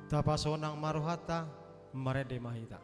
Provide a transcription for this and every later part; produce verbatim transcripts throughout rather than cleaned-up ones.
Tapasonang ma rohanta, marende ma hita.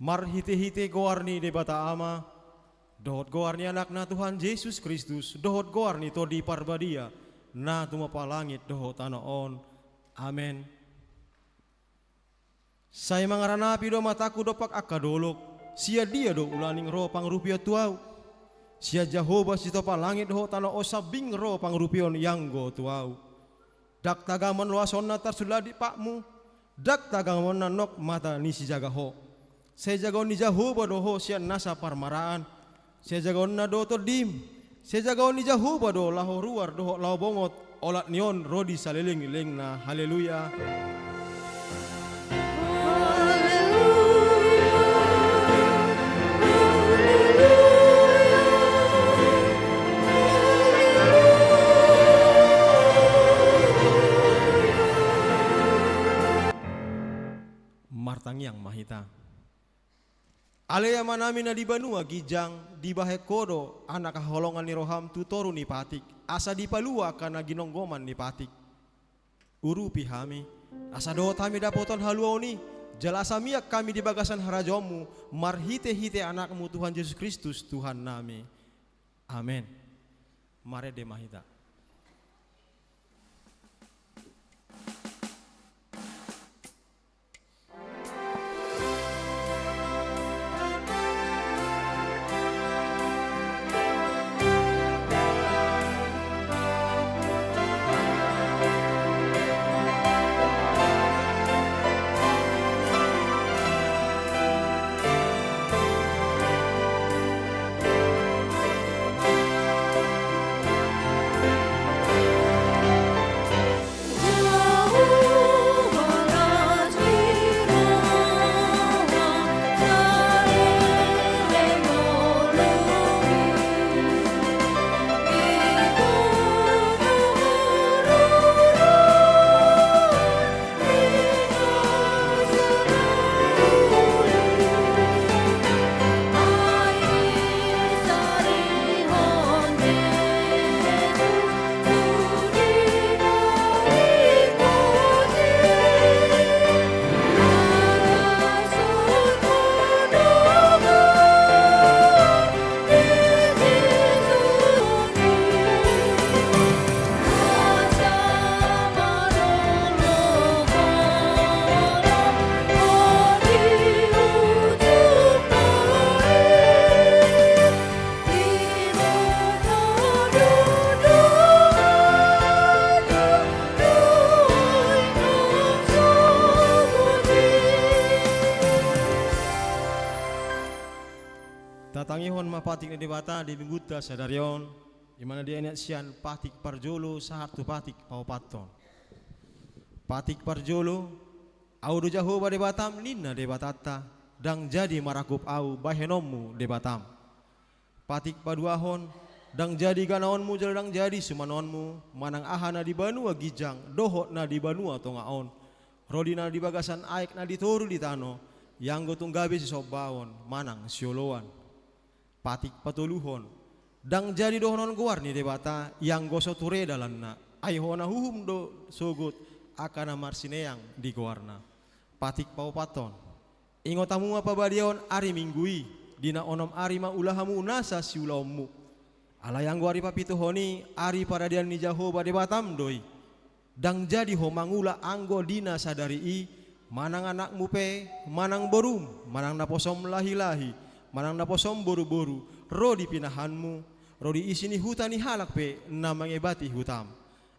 Marhite-hite goar ni Debata Ama, dohot goar ni Anakna Tuhan Jesus Kristus, dohot goar ni Tondi Parbadia, na tumompa langit dohot tano on. Amen. Sai mangaranapi do matangku dompak angka dolok, sian dia do ulaning ro pangurupion tu ahu? Sian Jahowa sitompa langit dohot tano on sambing ro pangurupion i anggo tu ahu. Ndang tagamon loasonna tarsulat di patmu, ndang tagamonna nong mata ni sijaga ho. Sai jagaon ni Jahowa do ho sian nasa parmaraan, sai jagaonna do tondim, sai jagaon ni Jahowa do laho ruar dohot laho bongot, olat ni on ro di saleleng ni lelengna. Haleluya. Martangiang ma hita. Ale Amanami na di banua ginjang, dibahen Ho do anak haholongan ni roham tu toru ni patik, asa dipalua angka na ginonggoman ni patik. Urupi hami, asa dohot hami dapotan haluaon i, jala asa mian hami di bagasan harajaonmu, marhite-hite Anakmu Tuhan Jesus Kristus, Tuhannami. Amen. Marende ma hita. Tatangihon ma patik ni Debata di minggunta sadari on, i ma na diainat sian patik parjolo sahat tu patik paopathon. Patik parjolo, Ahu do Jahowa Debatam, ninna Debatanta, ndang jadi marangkup Ahu bahenonmu Debatam. Patik paduahon, ndang jadi ganaonmu jala ndang jadi sumanonmu, manang aha na di banua ginjang dohot na di banua tonga on, ro di na di bagasan aek na di toru di tano, ianggo tung gabe sisombaon manang sioloan. Patik patoluhon, ndang jadi dohonon goar ni Debata, ianggo so ture dalanna, ai hona huhum do sogot angka na marsineang di goarna. Patik paopathon, ingot hamu ma pabadiaon ari Minggu i, di na onom ari ma ula hamu nasa siulaonmu. Alai anggo ari papituhon i, ari paradian ni Jahowa Debatam do i. Ndang jadi ho mangula anggo di na sadari i, manang anakmu pe, manang borum, manang naposom lahilahi, manang naposom boruboru, ro di pinahanmu, ro di isi ni huta ni halak pe na mangebati hutam.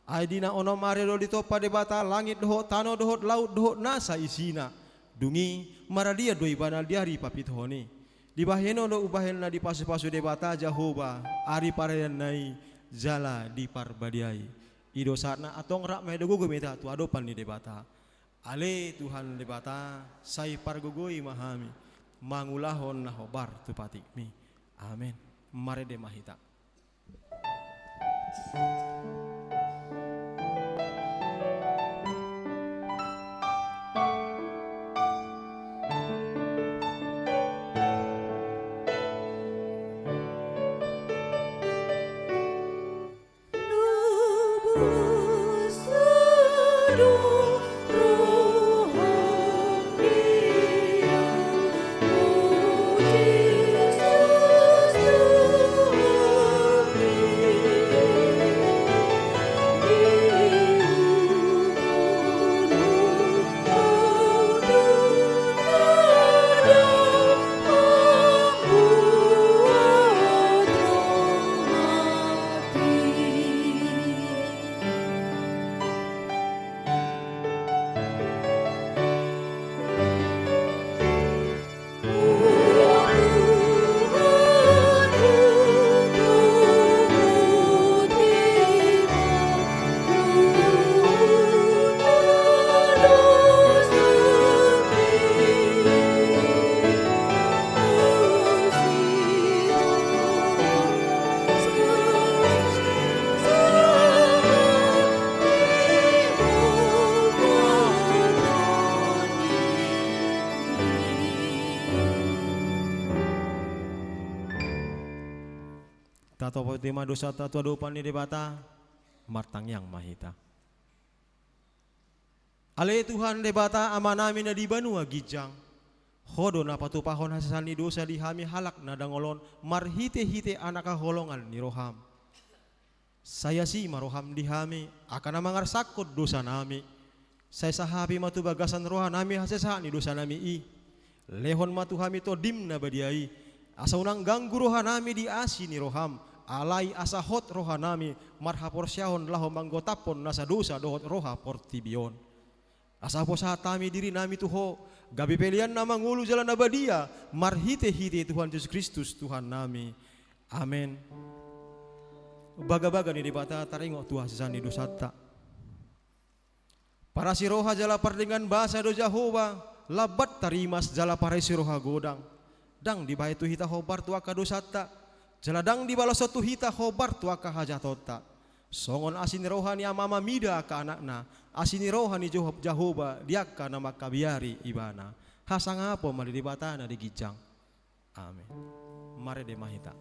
Ai di na onom ari do ditompa Debata langit dohot tano dohot laut dohot nasa isina. Dung i maradian do ibana di ari papituhon i. Dibahen do umbahen na dipasupasu Debata Jahowa ari paradianna i jala diparbadiai. I do sahatna, antong rap ma i, gogo ma hita tu adopan ni Debata. Ale Tuhan Debata, sai pargogoi ma hami mangulahon na hombar tu patikmi. Amen. Marende ma hita. Tatopoti ma dosanta tu adopan ni Debata, martangiang ma hita. Ale Tuhan Debata Amanami na di banua ginjang, Ho do na patupahon hasesaan ni dosa di hami halak na dangol on marhitehite Anak haholongan ni roham. Sai asi ma roham di hami, angka na mangarsangkon dosanami. Sai sahapi ma tu bagasan rohanami hasesaan ni dosanami i. Lehon ma tu hami Tondim na badia i, asa unang ganggu rohanami di asi ni roham, alai asa hot rohanami marhaporseaon laho manggotaphon nasa dosa dohot roha portibi on. Asa hupasahat hami dirinami tu Ho, gabe pelean na mangolu jala na badia, marhitehite Tuhan Jesus Kristus Tuhannami. Amen. Bagabaga ni Debata taringot tu hasesaan ni dosanta. Parasi roha jala pardenggan basa do Jahowa, lambat tarimas jala parisi roha godang. Ndang dibahen tu hita hombar tu angka dosanta, jala ndang dibalashon tu hita hombar tu angka hajahatonta. Songon asi ni roha ni ama mamida angka anakna, asi ni roha ni Jeho-, Jahowa di angka na mangkabiari Ibana. Hasangapon ma di Debata na di ginjang. Amen. Marende ma hita.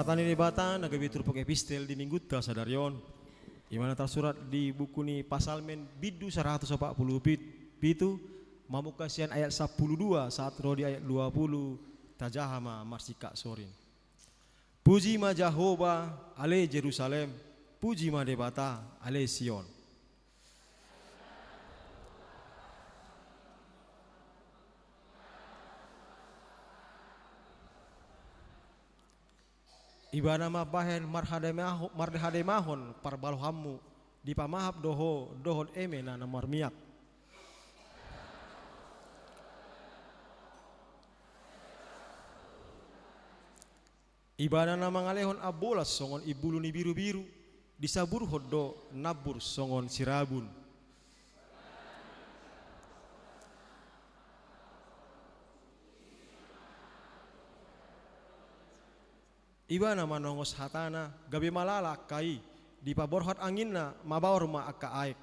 Hata ni Debata na gabe turpuk epistel di Minggunta sadari on, i ma na tarsurat di buku ni Psalmen bindu saratus opat pulu pit-, pitu, mamungka sian ayat sampulu dua sahat ro di ayat dua pulu, tajaha ma marsingkat sorin. Puji ma Jahowa, ale Jerusalem, puji ma Debata, ale Sion. Ibana mambahen marhademaho-, marhademahon parbalohanmu, dipamahap do ho dohot eme na, na marmiak. Ibana na mangalehon ambolas songon imbulu ni birubiru, disaburhon do nambur songon sirabun. Ibana manongos hatana, gabe malala angka i, dipaborhat anginna, mabaor ma angka aek.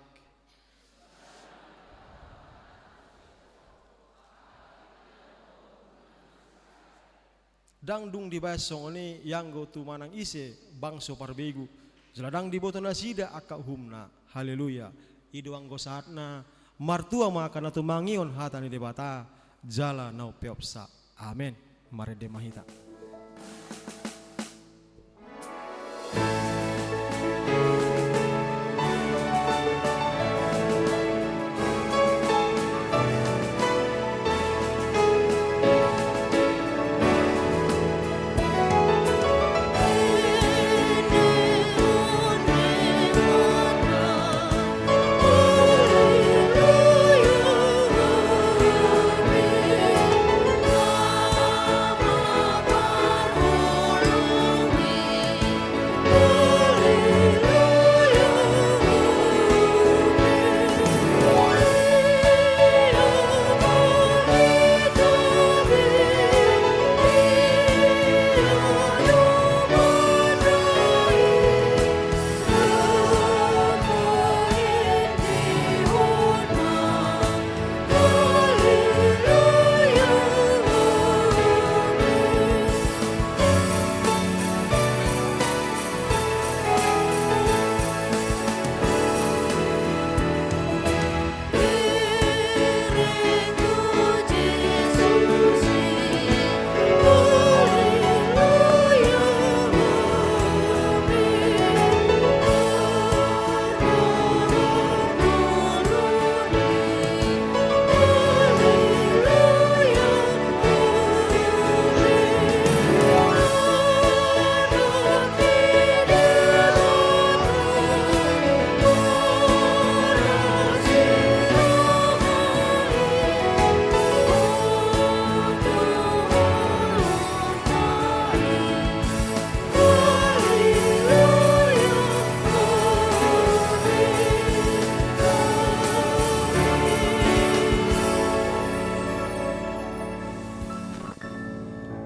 Ndang dung dibahen songon i ianggo tu manang ise bangso parbegu, jala ndang diboto nasida angka uhumna. Haleluya. I do anggo sahatna, martua ma angka na tumangihon hata ni Debata, jala na umpeopsa. Amen. Marende ma hita.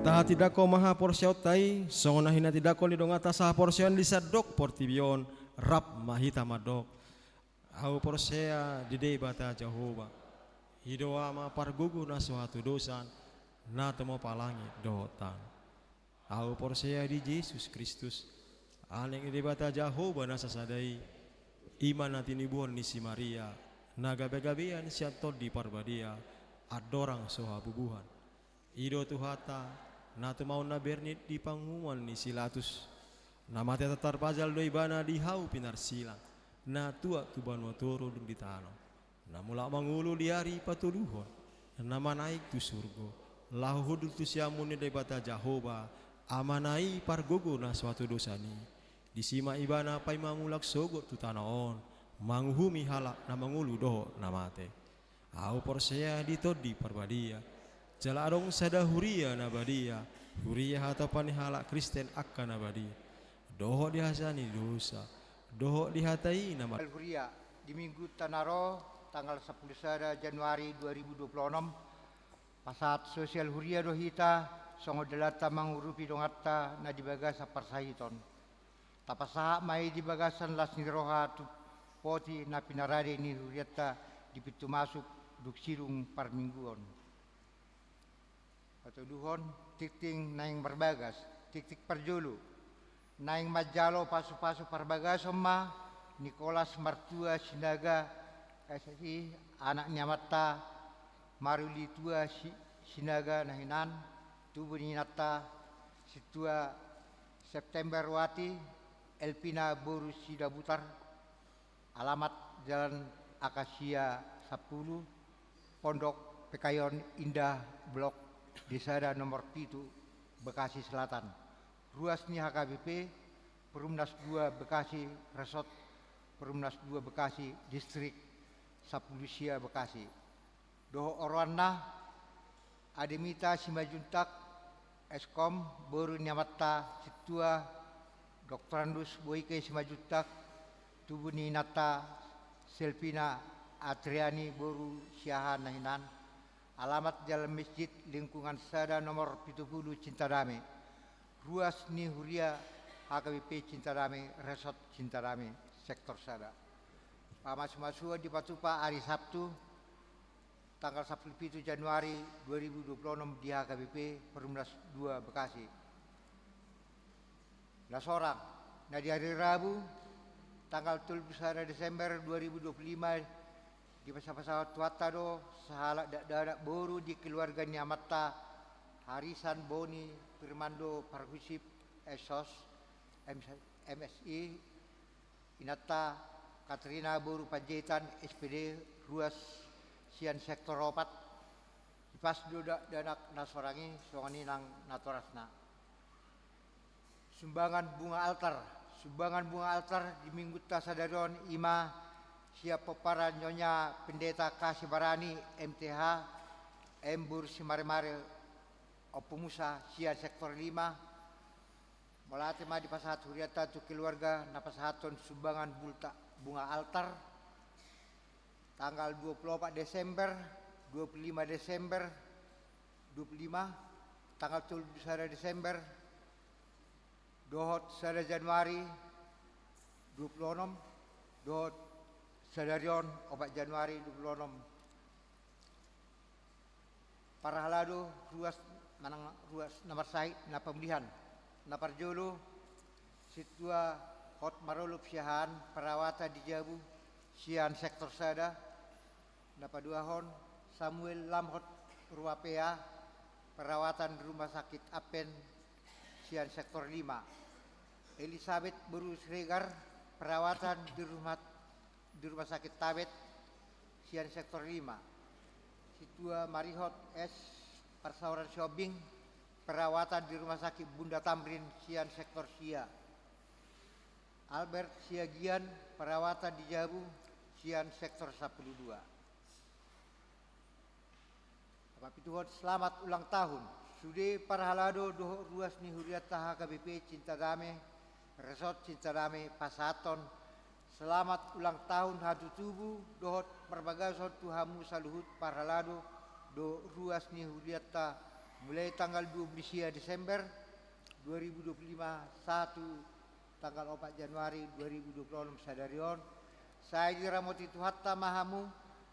Tahatindangkon ma haporseaonta i, songon na hinatindangkon ni donganta sahaporseaon di sandok portibi on, rap ma hita mandok. Ahu porsea di Debata Jahowa, i do Ama pargogo na so hatudosan, na tumompa langit dohot tano. Ahu porsea di Jesus Kristus, Anak ni Debata Jahowa na sasada i, i ma na tinibuhon ni si Maria, na gabegabean sian Tondi Parbadia, andorang so habubuhan. I do Tuhanta, na tumaon na bernit di panguhuman ni si Latus, na mate tarpajal do Ibana di hau pinarsilang, na tuat tu banua toru dung di tano. Na mulak mangolu di ari patoluhon, na manaek tu surgo, laho hundul tu siamun ni Debata Jahowa, Amana i pargogo na so hatudosan i. Disi ma Ibana paima mulak sogot tu tano on, manguhumi halak na mangolu dohot na mate. Ahu porsea di Tondi Parbadia, jala adong sada huria na badia, huria hatopan ni halak Kristen angka na badia, dohot di hasesaan ni dosa, dohot di hata i na mar- Huria, di Minggunta na ro, tanggal sampulu sada Januari dua ribu dua puluh enam, pasahat sosial huria do hita, songon dalanta mangurupi donganta na di bagasan parsahiton. Tapasahat ma i di bagasan las ni roha tu poti na pinarade ni hurianta di pintu masuk dung sidung parmingguon. Patoluhon, tingting naeng marbagas, tingting parjolo, Naeng manjalo pasupasu parbagason ma Nikolas Martua Sinaga, S S I, anak ni amanta Maruli Tua Si-, Sinaga na hinan, tubu ni inanta Sintua September Wati Elvina boru Sidabutar, alamat Jalan Akasia sampulu, Pondok Pekayon Indah Blok D sada nomor pitu, Bekasi Selatan. Ruas ni H K B P, Perumnas dua Bekasi, Resort Perumnas dua Bekasi, Distrik sampulu sia Bekasi. Dohot oroanna, Ademita Simanjuntak, S Kom, boru ni amanta Sintua Doktorandus Boike Simanjuntak, tubu ni inanta Selvina Atriani boru Siahaan na hinan, alamat Jalan Masjid, Lingkungan sada nomor pitu pulu, Cintadame. Ruas ni huria H K B P Cintadame, Resort Cintadame, Sektor sada. Pamasumasuon dipatupa ari Sabtu, tanggal sampulu pitu Januari dua ribu dua puluh enam di H K B P Perumnas dua Bekasi. Na sorang, na di ari Rabu, tanggal tolu pulu sada Desember dua ribu dua puluh lima, dipasapasahon Tuhanta do sahalak dakdanak boru di keluarga ni amanta Harisan Boni Firmando Parhusip, S Sos, M-, M S I, inanta Katrina boru Panjaitan, S P D, ruas sian Sektor opat. Dipas do dakdanak na sorang i, songon i nang natorasna. Sumbangan bunga altar. Sumbangan bunga altar di Minggunta sadari on i ma sian pomparan Nyonya Pendeta Kasih Barani, M T H, M boru Simaremare, Ompu Musa, sian Sektor lima. Mauliate ma dipasahat hurianta tu keluarga na pasahathon sumbangan bulta, bunga altar, tanggal dua puluh opat Desember, dua puluh lima Desember, dua puluh lima, tanggal tolu pulu sada Desember, dohot sada Januari dua puluh onom, dohot sadari on opat Januari dua puluh onom. Parhalado ruas, manang ruas na marsahit na pamulihan. Na parjolo, Sintua Hot Marolop Siahaan, perawatan di jabu, sian Sektor sada. Na paduahon, Samuel Lamhot Ruapea, perawatan di Rumah Sakit Advent, sian Sektor lima. Elisabet boru Siregar, perawatan di rumah, di Rumah Sakit Tabet, sian Sektor lima. Sintua Marihot S Parsaoran Sihombing, perawatan di Rumah Sakit Bunda Tamrin, sian Sektor sia. Albert Siagian, perawatan di jabu, sian Sektor sampulu dua. Papituhon, selamat ulang tahun. Sude parhalado dohot ruas ni hurianta H K B P Cintadame, Resort Cintadame, pasahathon selamat ulang tahun hatutubu dohot parbagason tu hamu saluhut parhalado dohot ruas ni hurianta, mulai tanggal dua puluh sia Desember dua ribu dua puluh lima sahat tu tanggal opat Januari dua ribu dua puluh onom sadari on. Sai diramoti Tuhanta ma hamu,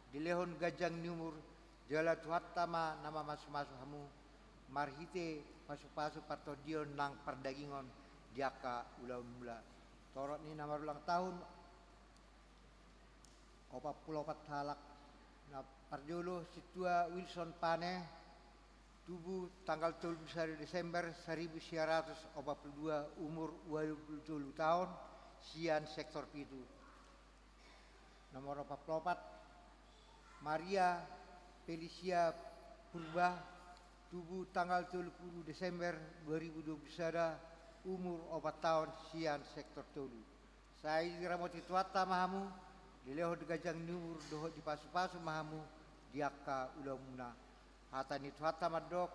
dilehon ganjang ni umur, jala Tuhanta ma na mamasumasu hamu marhite pasupasu partondion nang pardagingon di angka ulaonmuna. Torop ni na marulang tahun, opat pulu opat halak. Na parjolo, Sintua Wilson Pane, tubu tanggal tolu pulu sada Desember saribu sia ratus opat pulu dua, umur ualu pulu tolu taon, sian Sektor pitu. Nomor opat pulu opat, Maria Felicia Purba, tubu tanggal tolu pulu Desember dua ribu dua pulu sada, umur opat taon, sian Sektor tolu. Sai diramoti Tuhanta ma hamu, dilehon ganjang ni umur dohot dipasupasu ma hamu di angka ulaonmuna. Hata ni Tuhanta mandok,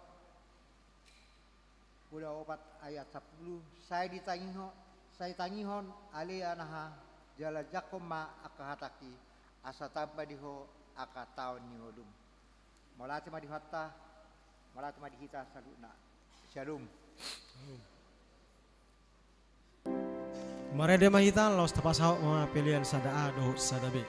Poda opat ayat sampulu, sai ditangiho-, sai tangihon ale anaha, jala jangkon ma angka hatangki, asa tamba di ho angka taon ni ngolum. Mauliate ma di Tuhanta, mauliate ma di hita saluhutna. Syalom. Marende ma hita, laos tapasahat ma pelean sada A dohot sada B.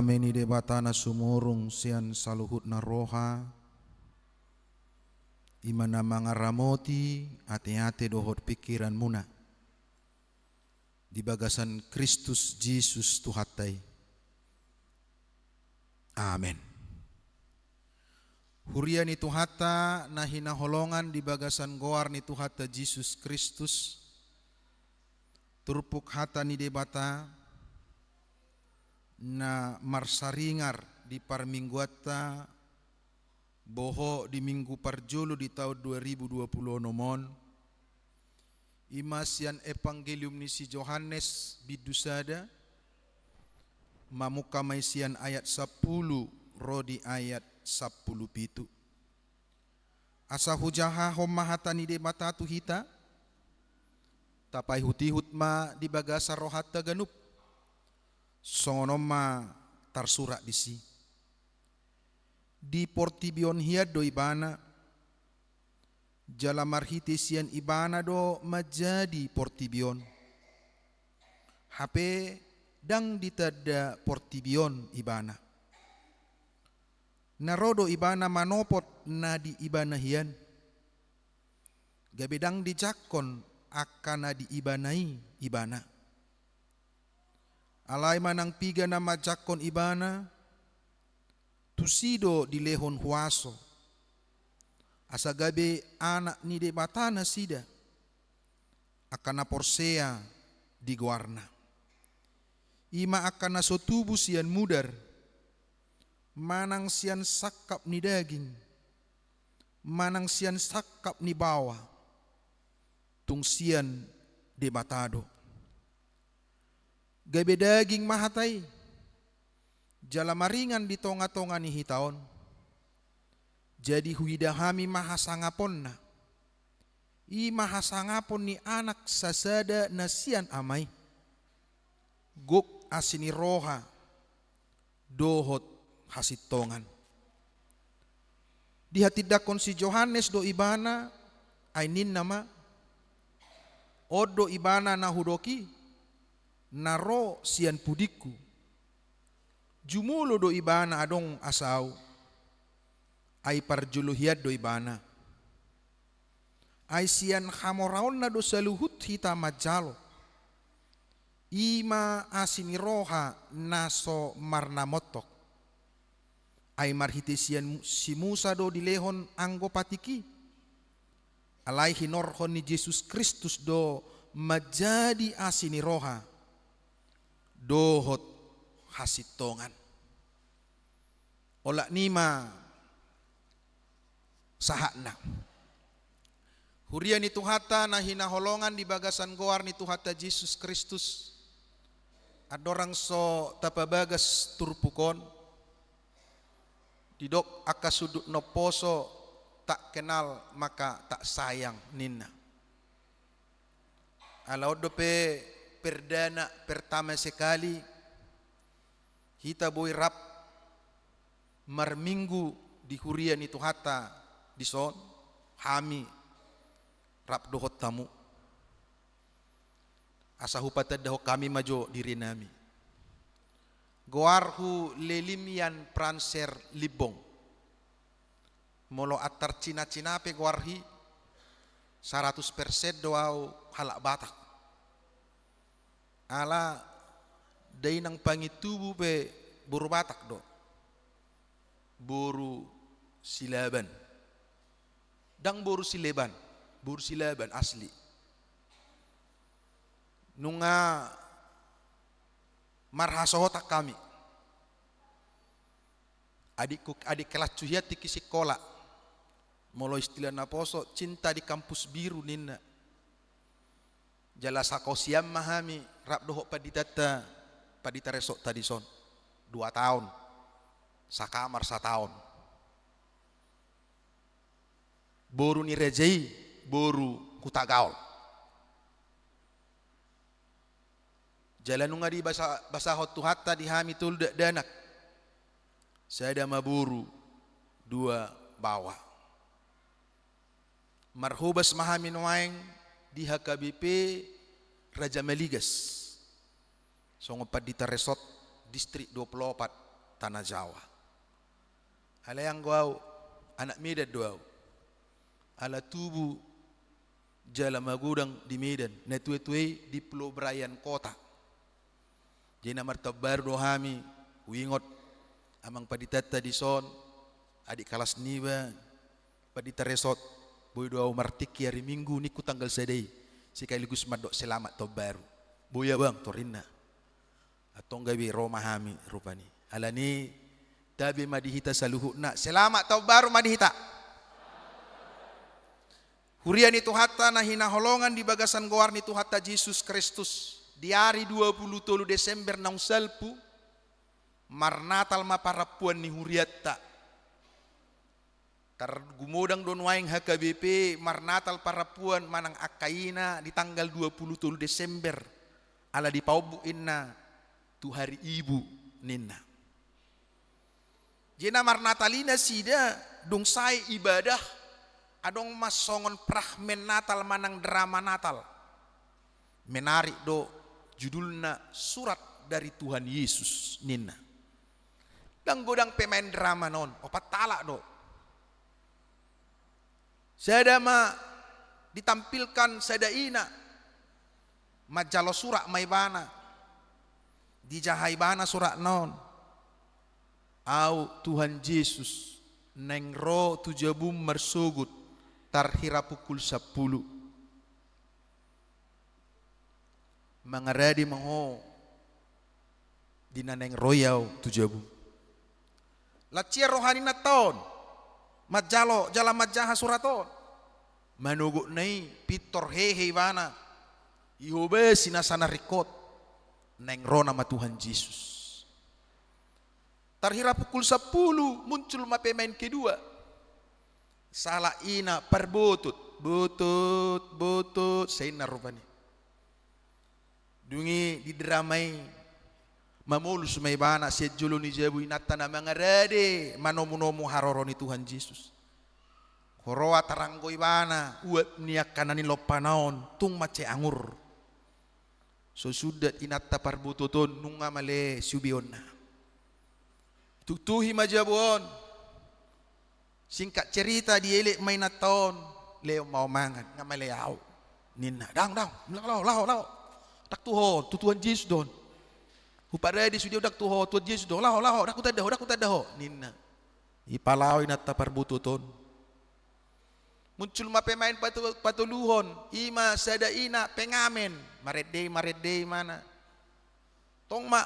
Dame ni Debata na sumurung sian saluhutna roha, i ma na mangaramoti ateate dohot pingkiranmuna di bagasan Kristus Jesus Tuhanta i. Amen. Huria ni Tuhanta na hinaholongan di bagasan goar ni Tuhanta Jesus Kristus, turpuk hata ni Debata na marsaringar di parmingguanta, bohok di minggu parjolo di taon dua ribu dua puluh onom on, i ma sian Evangelium ni si Johannes bindu sada, mamungka ma i sian ayat sampulu ro di ayat sampulu pitu. Asa hujahahon ma hata ni Debata tu hita, tapaihutihut ma di bagasan rohanta ganup, songon on ma tarsurat disi. Di portibi on hian do Ibana, jala marhite sian Ibana do manjadi portibi on. Hape ndang ditanda portibi on Ibana. Na ro do Ibana manopot na di Ibana hian, gabe ndang dijangkon angka na di Ibana i Ibana. Alai manang piga na manjangkon Ibana, tusi do dilehon huaso, asa gabe anak ni Debata nasida, angka na porsea di goarna. I ma angka na so tubu sian mudar, manang sian sangkap ni daging, manang sian sangkap ni baoa, tung sian Debata do. Gabe daging ma hata i, jala maringan di tongatonga ni hita on. Jadi huida hami ma hasangaponna, i ma hasangapon ni Anak sasada na sian Ama i, gok asi ni roha dohot hasintongan. Dihatindangkon si Johannes do Ibana, ai ninna ma: On do Ibana na hudok i, na ro sian pudingku. Jumolo do Ibana adong asa ahu, ai parjolo hian do Ibana. Ai sian hamoraonna do saluhut hita manjalo, i ma asi ni roha na so marnamontok. Ai marhite sian si Musa do dilehon anggo patik i. Alai hinorhon ni Jesus Kristus do manjadi asi ni roha dohot hasintongan. Olat ni i ma sahatna. Huria ni Tuhanta na hinaholongan di bagasan goar ni Tuhanta Jesus Kristus, andorang so tapabagas turpuk on, didok angka sundut na umposo: Tak kenal maka tak sayang, ninna. Ala on dope perdana, pertama sekali, hita boi rap marminggu di huria ni Tuhanta dison, hami rap dohot hamu. Asa hupatandahon hami ma jo dirinami. Goarhu Lelimian Pranser Limbong. Molo antar Cina-Cina pe goarhi, saratus persen do ahu halak Batak. Ala dainang pangintubu pe boru Batak do. Boru Silaban. Ndang boru Sileban, boru Silaban asli. Nunga marhasohotan hami. Adikku, adik kelasku hian tingki sikola. Molo istilah na poso, cinta di kampus biru ninna. Jala sakola sian ma hami rap dohot panditanta, pandita resortta dison. Dua taon. Sakamar sataon. Boru ni raja i, boru Hutagaol. Jala nunga dibasa-, basahon Tuhanta di hami tolu dakdanak. Sada ma boru, dua baoa. Marhobas ma hami nuaeng di H K B P Raja Maligas. Songon pandita resort distrik dua puluh opat. Tanah Jawa. Alai anggo au, anak Medan do au. Ala tubu jala magodang di Medan, na tuatua i di Pulau Brian kota. Jadi na martaon baru do hami, huingot amang panditanta dison, adik kalas niba, Pandita Resot, boi do au martingki ari Minggu ningku tanggal sada i, sekaligus mandok selamat taon baru. Boi abang, torinna. Antong gabe ro ma hami rupani. Alani, tabe ma di hita saluhutna. Selamat taon baru ma di hita. Huria ni Tuhanta na hinaholongan di bagasan goar ni Tuhanta Jesus Kristus. Di ari dua pulu tolu Desember naung salpu, marnatal ma parampuan ni hurianta. Targumodang do nuaeng H K B P marnatal parampuan manang angka ina di tanggal dua pulu tolu Desember, ala dipaombuk inna tu hari ibu ninna. Jadi na marnatal i nasida dung sae ibadah, adong ma songon fragmen Natal manang drama Natal. Menarik do judulna Surat dari Tuhan Yesus ninna. Ndang godang pemain drama non, opat halak do. Sada ma ditampilkan sada ina, manjalo surat ma ibana. Dijaha ibana suratna on. Au Tuhan Jesus, naeng ro tu jabum marsogot, tarhira pukul sampulu. Mangarade ma ho di na naeng ro i au tu jabum. Lansia roha ni inanta on manjalo jala manjaha surat on. Manogotna i pintor hehe ibana. Ihobasi nasa na ringkot. Naeng ro nama Tuhan Jesus. Tarhira pukul sampulu muncul ma pemain kedua. Sahalak ina parbotot, botot, botot, sai inna rupani. Dung i di drama i mamolus ma ibana sian jolo ni jabu inanta na mangarade manomunomu haroro ni Tuhan Jesus. Huroa taranggo ibana uap ni angka na nilompana on tung mansai angur. So sundat inanta parbotot on nunga male siubeonna. Tuktuhi ma jabu on. Singkat cerita dielek ma inanta on. Lehon ma ho mangan, nga male au ninna. Dang, dang, laho, laho, laho. Dang tu ho, tu Tuhan Jesus do on. Huparade sude, dang tu ho, Tuhan Jesus do on. Laho, laho, dang hutanda ho, dang hutanda ho ninna. Ipalaho inanta parbotot on. Muncul ma pemain patu-, patoluhon, ima sada ina pengamen, marende i, marende i ibana. Tong ma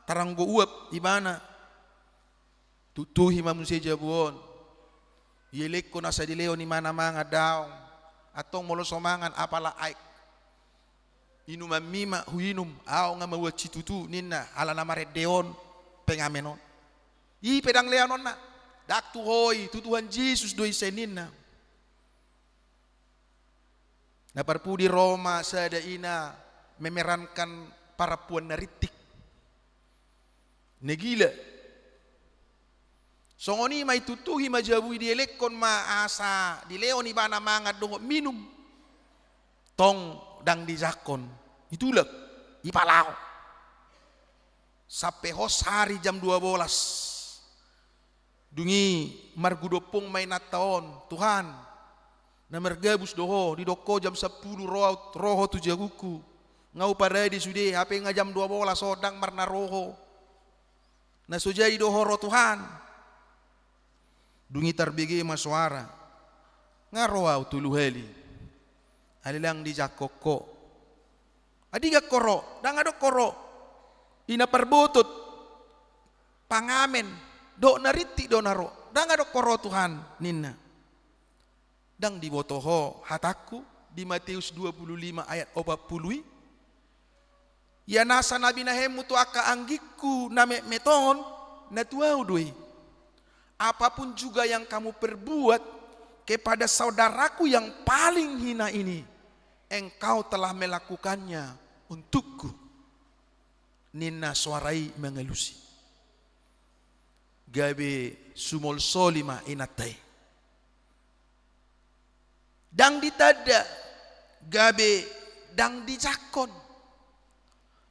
taranggo uap ibana. Tuktuhi ma muse jabu on. Ielekkon asa dilehon ibana mangan, daong. Antong molo so mangan apala aek inumanmi ma huinum, au nga mauan situtu ninna, ala na marende on pengamen on. I pe dang lehononna. Dang tu ho i, tu Tuhan Jesus do i sai ninna. Na parpudi ro ma sada ina memerankan parampuan na rintik, na gila. Songon i ma ituktuhi ma jabu i, dielekkon ma asa dilehon ibana mangan dohot minum. Tong dang dijangkon, itulak, ipalaho. Sampe hos hari jam dua bolas. Dung i margudompung ma inanta on, Tuhan, na margabus do ho, didok ho jam sampulu ro au, ro ho tu jabungku. Nga huparade sude, hape nga jam dua bolas on dang marna ro ho. Na so jadi do ho ro Tuhan. Dung i tarbege ma soara. Nga ro au tolu hali. Alai dang dijangkon ho. Andigan ho ro, dang adong ho ro. Ina parbotot, pangamen, dohot na rintik do na ro. Dang adong ho ro Tuhan ninna. Dang diboto ho hatangku di Mateus dua pulu lima ayat opat pulu i? Ia nasa na binahenmu tu angka anggingku na metmet on, na tu ahu do i. Apapun juga yang kamu perbuat kepada saudaraku yang paling hina ini, engkau telah melakukannya untukku. Ninna soara i mangalusi. Gabe sumolsoli ma inanta i. Dang ditanda, gabe dang dijangkon.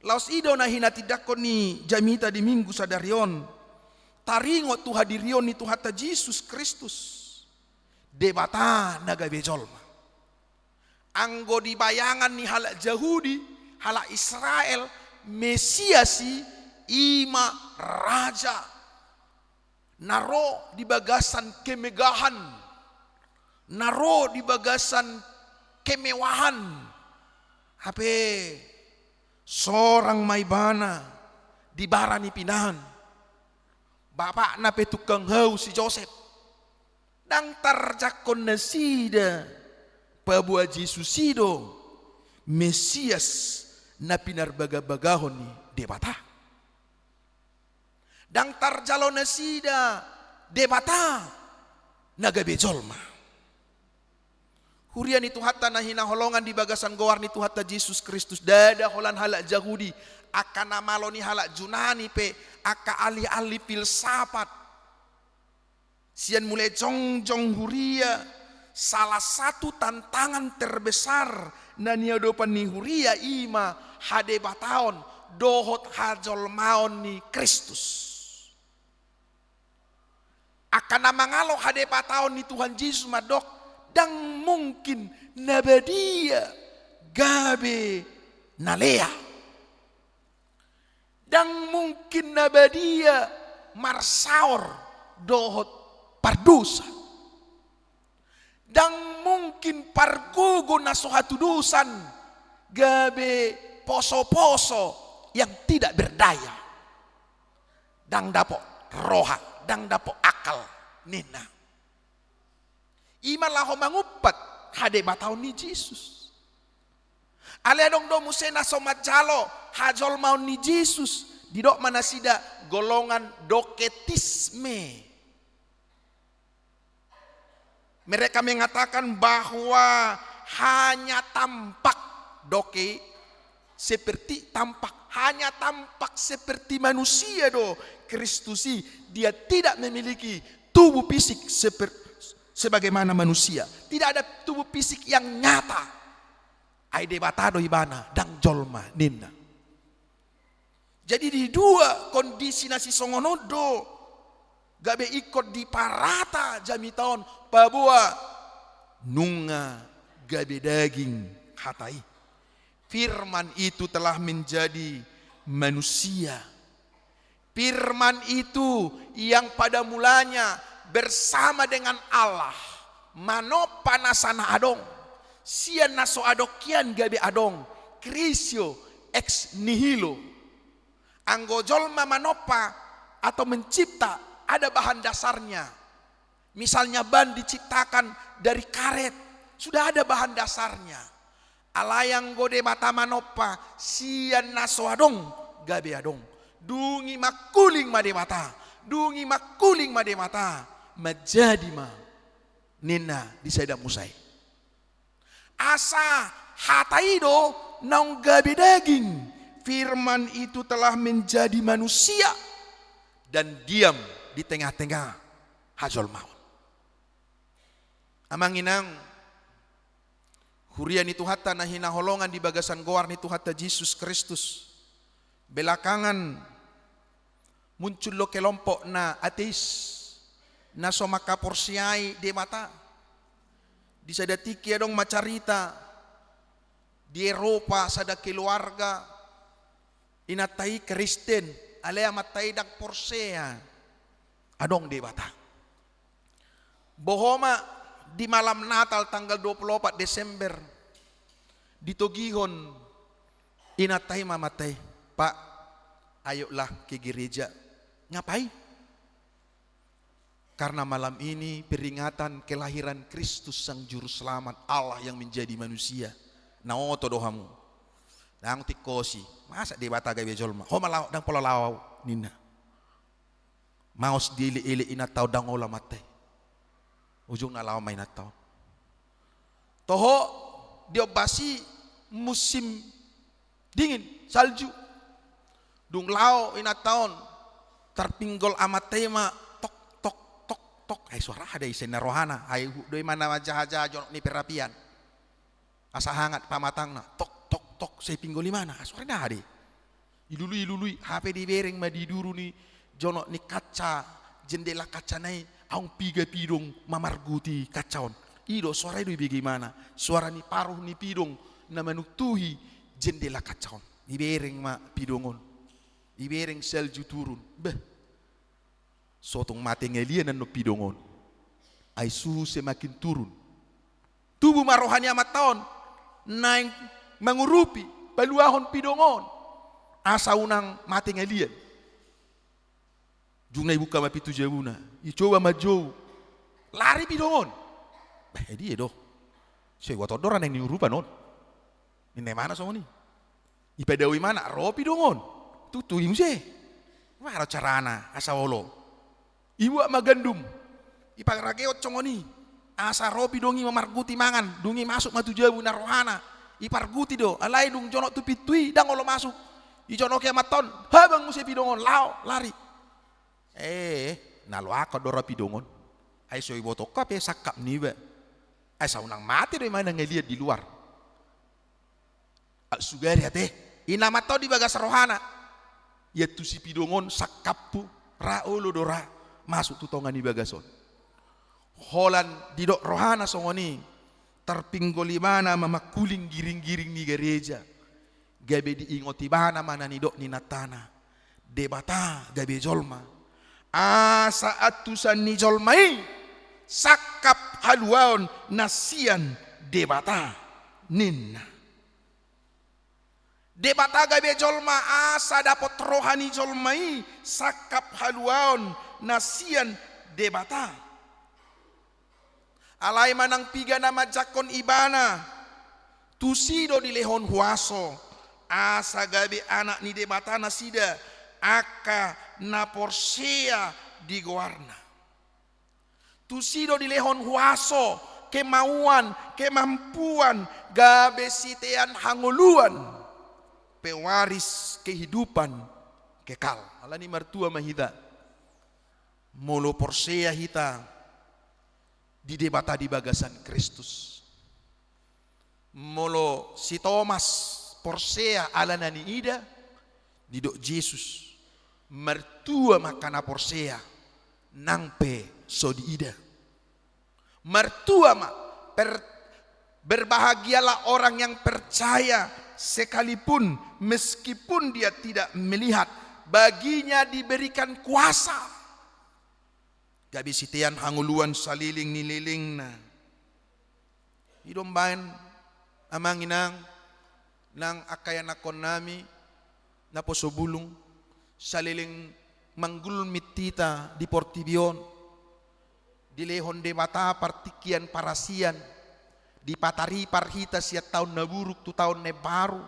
Laos i do na hinatindangkon ni jamita di Minggu sadari on. taringot tu hadirion ni Tuhanta Jesus Kristus, Debata na gabe jolma. Anggo di bayangan ni halak Jahudi, halak Israel, Mesias i, i ma raja na ro di bagasan kemegahan, na ro di bagasan kemewahan. Hape sorang ma ibana di bara ni pinahan. Bapakna pe tukang hau si Josep. Ndang tarjangkon nasida paboa Jesus i do Mesias na pinarbagabagahon ni Debata. Ndang tarjalo nasida Debata na gabe jolma. Huria ni Tuhanta na hinaholongan di bagasan goar ni Tuhanta Jesus Kristus, ndada holan halak Jahudi, angka na malo ni halak Junani pe, angka ahli-ahli filsafat. Sian mulai jongjong huria, salah satu tantangan terbesar na niadopan ni huria i ma hadebataon dohot hajolmaon ni Kristus. Angka na mangalo hadebataon ni Tuhan Jesus mandok, ndang mungkin na badia gabe na lea. Ndang mungkin na badia marsaor dohot pardosa. Ndang mungkin pargogo na so hatudosan gabe poso-poso yang tidak berdaya. Ndang dapot roha, ndang dapot akal, ninna. I ma laho mangumpat hadebataon ni Jesus. Alai adong do muse na so manjalo hajolmaon ni Jesus, didok ma nasida golongan doketisme. Mereka mengatakan bahwa hanya tampak, doke, seperti tampak, hanya tampak seperti manusia do Kristus i, dia tidak memiliki tubuh fisik seper-, sebagaimana manusia. Tidak ada tubuh fisik yang nyata. Ai Debata do ibana, ndang jolma, ninna. Jadi di dua kondisi na sisongon on do gabe ingkon diparata jamita on, paboa nunga gabe daging hata i. Firman itu telah menjadi manusia. Firman itu yang pada mulanya bersama dengan Allah, manompa nasa na adong, sian na so adong hian gabe adong, creatio ex nihilo. Anggo jolma manompa atau mencipta, ada bahan dasarnya. Misalnya ban diciptakan dari karet, sudah ada bahan dasarnya. Alai anggo Debata manompa, sian na so adong gabe adong. Dung i mangkuling ma Debata, dung i mangkuling ma Debata, manjadi ma, ninna di Sada Musa i. Asa hata i do naung gabe daging, Firman itu telah menjadi manusia dan diam di tengah-tengah hajolmaon. Amang inang, huria ni Tuhanta na hinaholongan di bagasan goar ni Tuhanta Jesus Kristus, belakangan muncul do kelompok na ateis, na so mangkaporseai Debata. Di sada tingki adong ma carita, di Eropa sada keluarga, inanta i Kristen, alai amanta i ndang porsea adong Debata. Boha ma, di malam Natal tanggal dua puluh opat Desember, ditogihon inanta i ma amanta i, "Pak, ayolah ke gereja." "Ngapain?" "Karena malam ini peringatan kelahiran Kristus, Sang Juru Selamat, Allah yang menjadi manusia." "Na oto do hamu." Ndang tingkosi. "Masa Debata gabe jolma?" "Ho ma laho, ndang pola laho au," ninna. Maos dielek-elek inanta on, ndang olo amanta i. Ujungna laho ma inanta on. Toho, diombas i musim dingin, salju. Dung laho inanta on, tarpinggol amanta i ma, tok, tok, tok, tok. Ai suara aha da i, sai ninna rohana. Ai huhut do i ma na manjaha-jaha jonok ni perapian. Asa hangat pamatangna, tok, tok, tok, sai pinggol i ma na, suara ni aha do i? Ilului, ilului, hape dibereng ma di duru ni, jonok ni kaca, jendela kacana i, adong piga pidong mamarguti kaca on. I do, soara i do ibege ibana, soara ni paruh ni pidong na manuntuhi jendela kaca on. Ibereng ma pidong on. Ibereng salju turun. Beh. So tung mate ngalian annon pidong on. Ai suhu semakin turun. Tubu ma roha ni amanta on, naeng mangurupi, paluahon pidong on, asa unang mate ngalian. Dung na ibuka ma pintu jabuna, icoba ma jou. Lari pidong on. Bah, dia do. So iboto do ra naeng niurupan on. Ninna imana songon i. Ipadao imana, ro pidong on. Tutu i muse. Aha do carana asa olo? Ibuat ma gandum, iparagehon songon i, asa ro pidong i mamarguti mangan. Dung i masuk ma tu jabu na rohana. Iparguti do, alai dung jonok tu pintu i, ndang olo masuk. Ijonoki amanta on, habang muse pidong on, laho, lari. Eh, na loakhon do ra pidong on. Ai so iboto hape sangkap niba. Ai asa unang mate do imana ngalian di luar. Sugari ate, inna amanta on di bagas rohana. Iantusi pidong on sangkaphu, ra olo do ra masuk tu tonga ni bagas on. Holan didok rohana songon i, tarpinggol ibana ma mangkuling giring-giring ni gareja. Gabe diingot ibana ma na nidok ni inantana. Debata gabe jolma. Asa antusan ni jolma i sangkap haluaon na sian Debata, ninna. Debata gabe jolma asa dapot roha ni jolma i sangkap haluaon na sian Debata. Alai manang piga na manjangkon ibana, tusi do dilehon huaso, asa gabe anak ni Debata nasida, angka na porsea di goarna. Tusi do dilehon huaso, kemauan, kemampuan, gabe sitean hangoluan, pewaris kehidupan kekal. Alani martua ma hita. Molo porsea hita di Debata di bagasan Kristus. Molo si Tomas porsea ala na niida, didok Jesus, martua ma angka na porsea, nang pe so diida. Martua ma, per-, berbahagialah orang yang percaya sekalipun, meskipun dia tidak melihat, baginya diberikan kuasa. Gabe sitean hangoluan saleleng ni lelengna. I do umbaen, amang inang, nang angka ianakkonnami, naposo bulung, saleleng manggulmit hita di portibi on, dilehon Debata partingkian parasian, dipataripar hita sian taon na buruk tu taon na imbaru.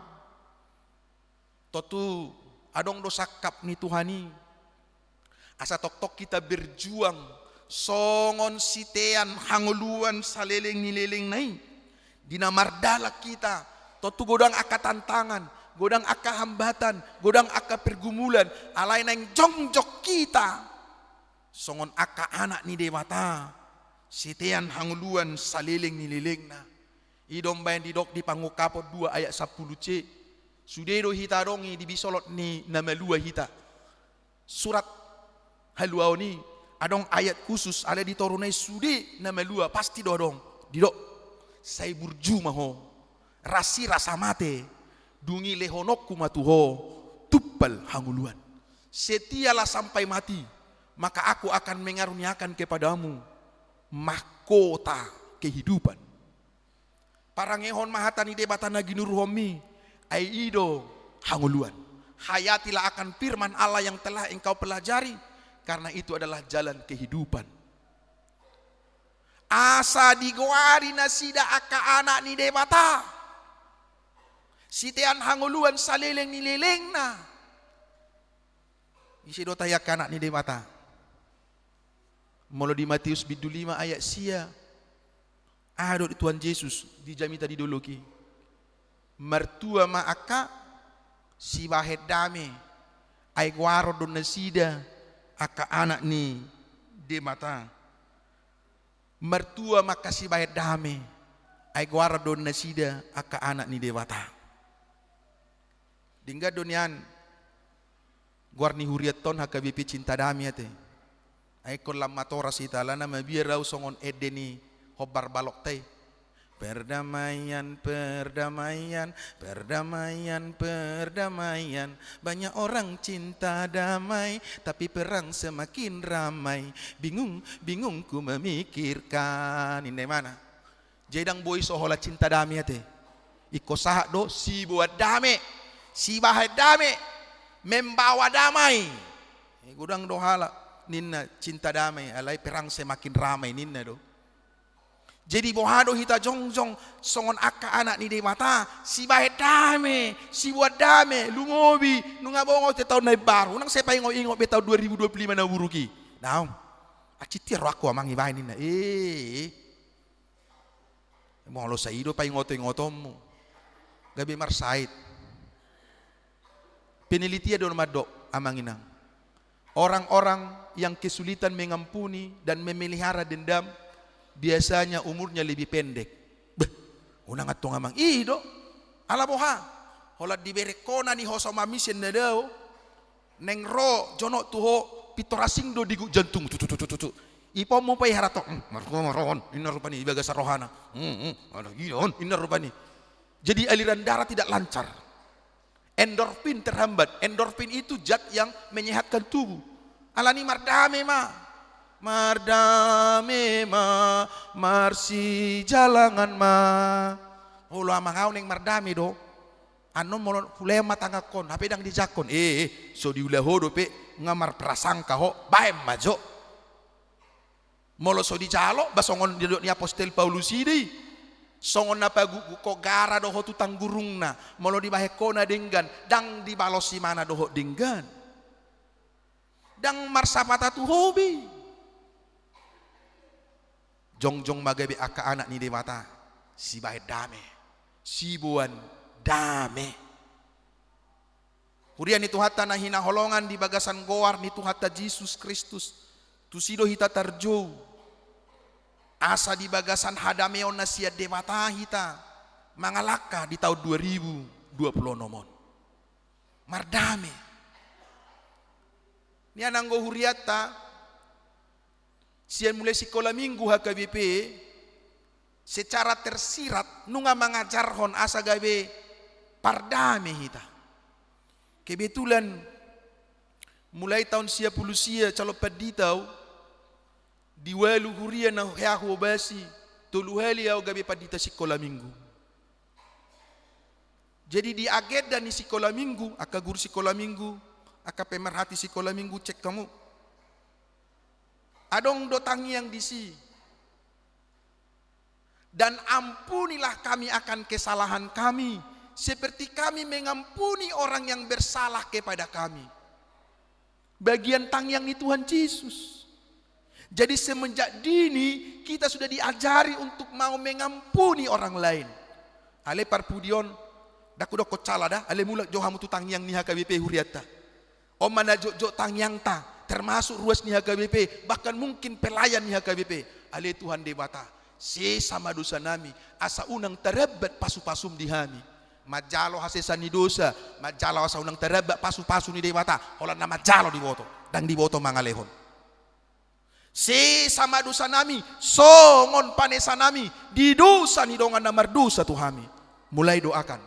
Tontu adong do sangkap ni Tuhan i. Asa tongtong hita berjuang songon sitean hangoluan saleleng ni lelengna i. Di na mardalan hita, tontu godang angka tantangan, godang angka hambatan, godang angka pergumulan, alai naeng jongjong hita songon angka anak ni Debata, sitean hangoluan saleleng ni lelengna. I do umbaen didok di Pangungkapon dua ayat sampulu C. Sude do hita adong i di bisolot ni na malua hita. Surat haluaon i adong ayat khusus, alai di toruna i sude na malua pasti do adong. Didok, sai burju ma ho, rasirasa mate, dung i lehononku ma tu ho tumpal hangoluan. Setialah sampai mati, maka aku akan mengaruniakan kepadamu mahkota kehidupan. Parangehon ma hata ni Debata na ginuruhonmi, ai i do hangoluan. Hayatilah akan firman Allah yang telah engkau pelajari, karena itu adalah jalan kehidupan. Asa digoari nasida angka anak ni Debata. Sitean hangoluan saleleng ni lelengna. Ise do tahi angka anak ni Debata? Molo di Matius bindu lima ayat sia, aha do di Tuhan Jesus di jamita di dolok i? Martua ma angka sibahen dame, ai goaron do nasida angka anak ni Debata. Martua ma angka sibahen dame, ai goaron do nasida angka anak ni Debata. Denggan do nian, Goar ni hurianta on H K B P Cinta Damai ate. Ai ingkon lam matoras hita, alana mabiar ahu songon ende ni hombar balokta i. Perdamaian, perdamaian, perdamaian, perdamaian. Banyak orang cinta damai, tapi perang semakin ramai. Bingung, bingung ku memikirkan. Ninna imana. Jadi ndang boi so holan Cinta Damai ate. Ingkon sahat do siboan dame, sibahen dame, membawa damai. Eh, godang do halak ninna Cinta Damai, alai perang semakin ramai ninna do. Jadi boha do hita jongjong songon angka anak ni Debata, sibahen dame, siboan dame, lumobi, nunga bongot taon na imbaru, unang sai paingot-ingot be taon dua ribu dua puluh lima na buruk i. Daong. Acit ia rohangku amang ibahen ninna. Eh. Molo sai i do paingot-ingotonmu, gabe marsahit. Penelitian do na mandok, amang inang. Orang-orang yang kesulitan mengampuni dan memelihara dendam, biasanya umurnya lebih pendek. Beh, unang antong amang, i do. Ala boha? Holan diberengkona ni hoso mamisen na dao, naeng ro jonok tu ho, pintor asing do digut jantung, tutu, tutu, tutu. Ipaonmu pe i harato, hmm, marhua ma roha on, ninna rupani di bagasan rohana. Hmm, hmm, ada gila on, ninna rupani. Jadi aliran darah tidak lancar. Endorfin terhambat. Endorfin itu zat yang menyehatkan tubuh. Alani mardame ma. Mardame ma, marsijalangan ma. Olo amang, ahu naeng mardame do. Annon molo hulehon ma tanganhon, hape ndang dijangkon. Eh, eh, so diula ho dope, nga marprasangka ho, bahen ma jo. Molo so dijalo, ba songon didok ni apostel Paulus i do i. Songon na pagugukkon gara do ho tu tanggurungna, molo dibahen ho na denggan, ndang dibalos imana dohot denggan. Ndang marsapata tu ho be. Jongjong ma gabe angka anak ni Debata, sibahen dame, siboan dame. Huria ni Tuhanta na hinaholongan di bagasan goar ni Tuhanta Jesus Kristus, tusi do hita tarjou. Asa di bagasan hadameon na sian Debata hita mangalangka di taon dua ribu dua puluh onom on. Mardame. Nian anggo hurianta, sian mulai sikola minggu H K B P, secara tersirat nunga mangajarhon asa gabe pardame hita. Kebetulan mulai taon sia pulu sia calon pandita ahu, di ualu huria na hea huobasi, tolu hali ahu gabe pandita sikola minggu. Jadi di agenda ni sikola minggu, angka guru sikola minggu, angka pemerhati sikola minggu, cek hamu. Adong do tangiang disi. Dan ampunilah kami akan kesalahan kami, seperti kami mengampuni orang yang bersalah kepada kami. Bagian tangiang ni Tuhan Jesus. Jadi semenjak dini kita sudah diajari untuk mau mengampuni orang lain. Ale parpudi on, ndang hudokkon sala da, ale mulak jo hamu tu tangiang ni H K B P hurianta. On ma na jotjot tangiangta, termasuk ruas ni H K B P, bahkan mungkin pelayan ni H K B P. Ale Tuhan Debata, sesa ma dosa nami, asa unang tarambat pasupasum di hami. Manjalo hasesaan ni dosa, manjalo asa unang tarambat pasupasu ni Debata, holan na manjalo diboto, ndang diboto mangalehon. Sesa ma dosa nami, songon panesa nami di dosa ni dongan na mardosa tu hami. Mulai doakan.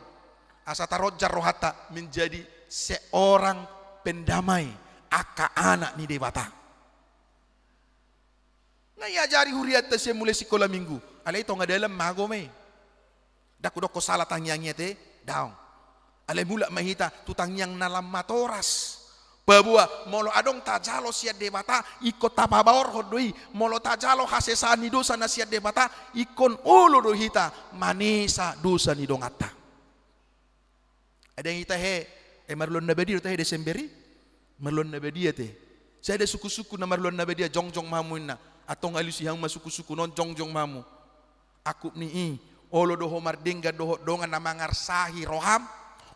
Asa taronjar rohanta menjadi seorang pendamai, angka anak ni Debata. Nga iajari hurianta sian mulai sikola minggu. Alai tonga dalan mago ma i. Ndang hudokkon sala tangiang i ate, daong. Alai mulak ma hita tu tangiang na lam matoras. Paboa, molo adong tajalo sian Debata, ingkon tapabaorhon do i. Molo tajalo hasesaan ni dosa na sian Debata, ingkon olo do hita manesa dosa ni donganta. Adong i tahe, eh, marulaon na badia do tahe Desember i? Marulaon na badia te. Sada suku-suku na marulaon na badia, jongjong ma hamu inna. Antong alusi hamu ma suku-suku non, jongjong ma hamu. Angkup ni i, olo do ho mardenggan dohot dongan na mangarsahi roham,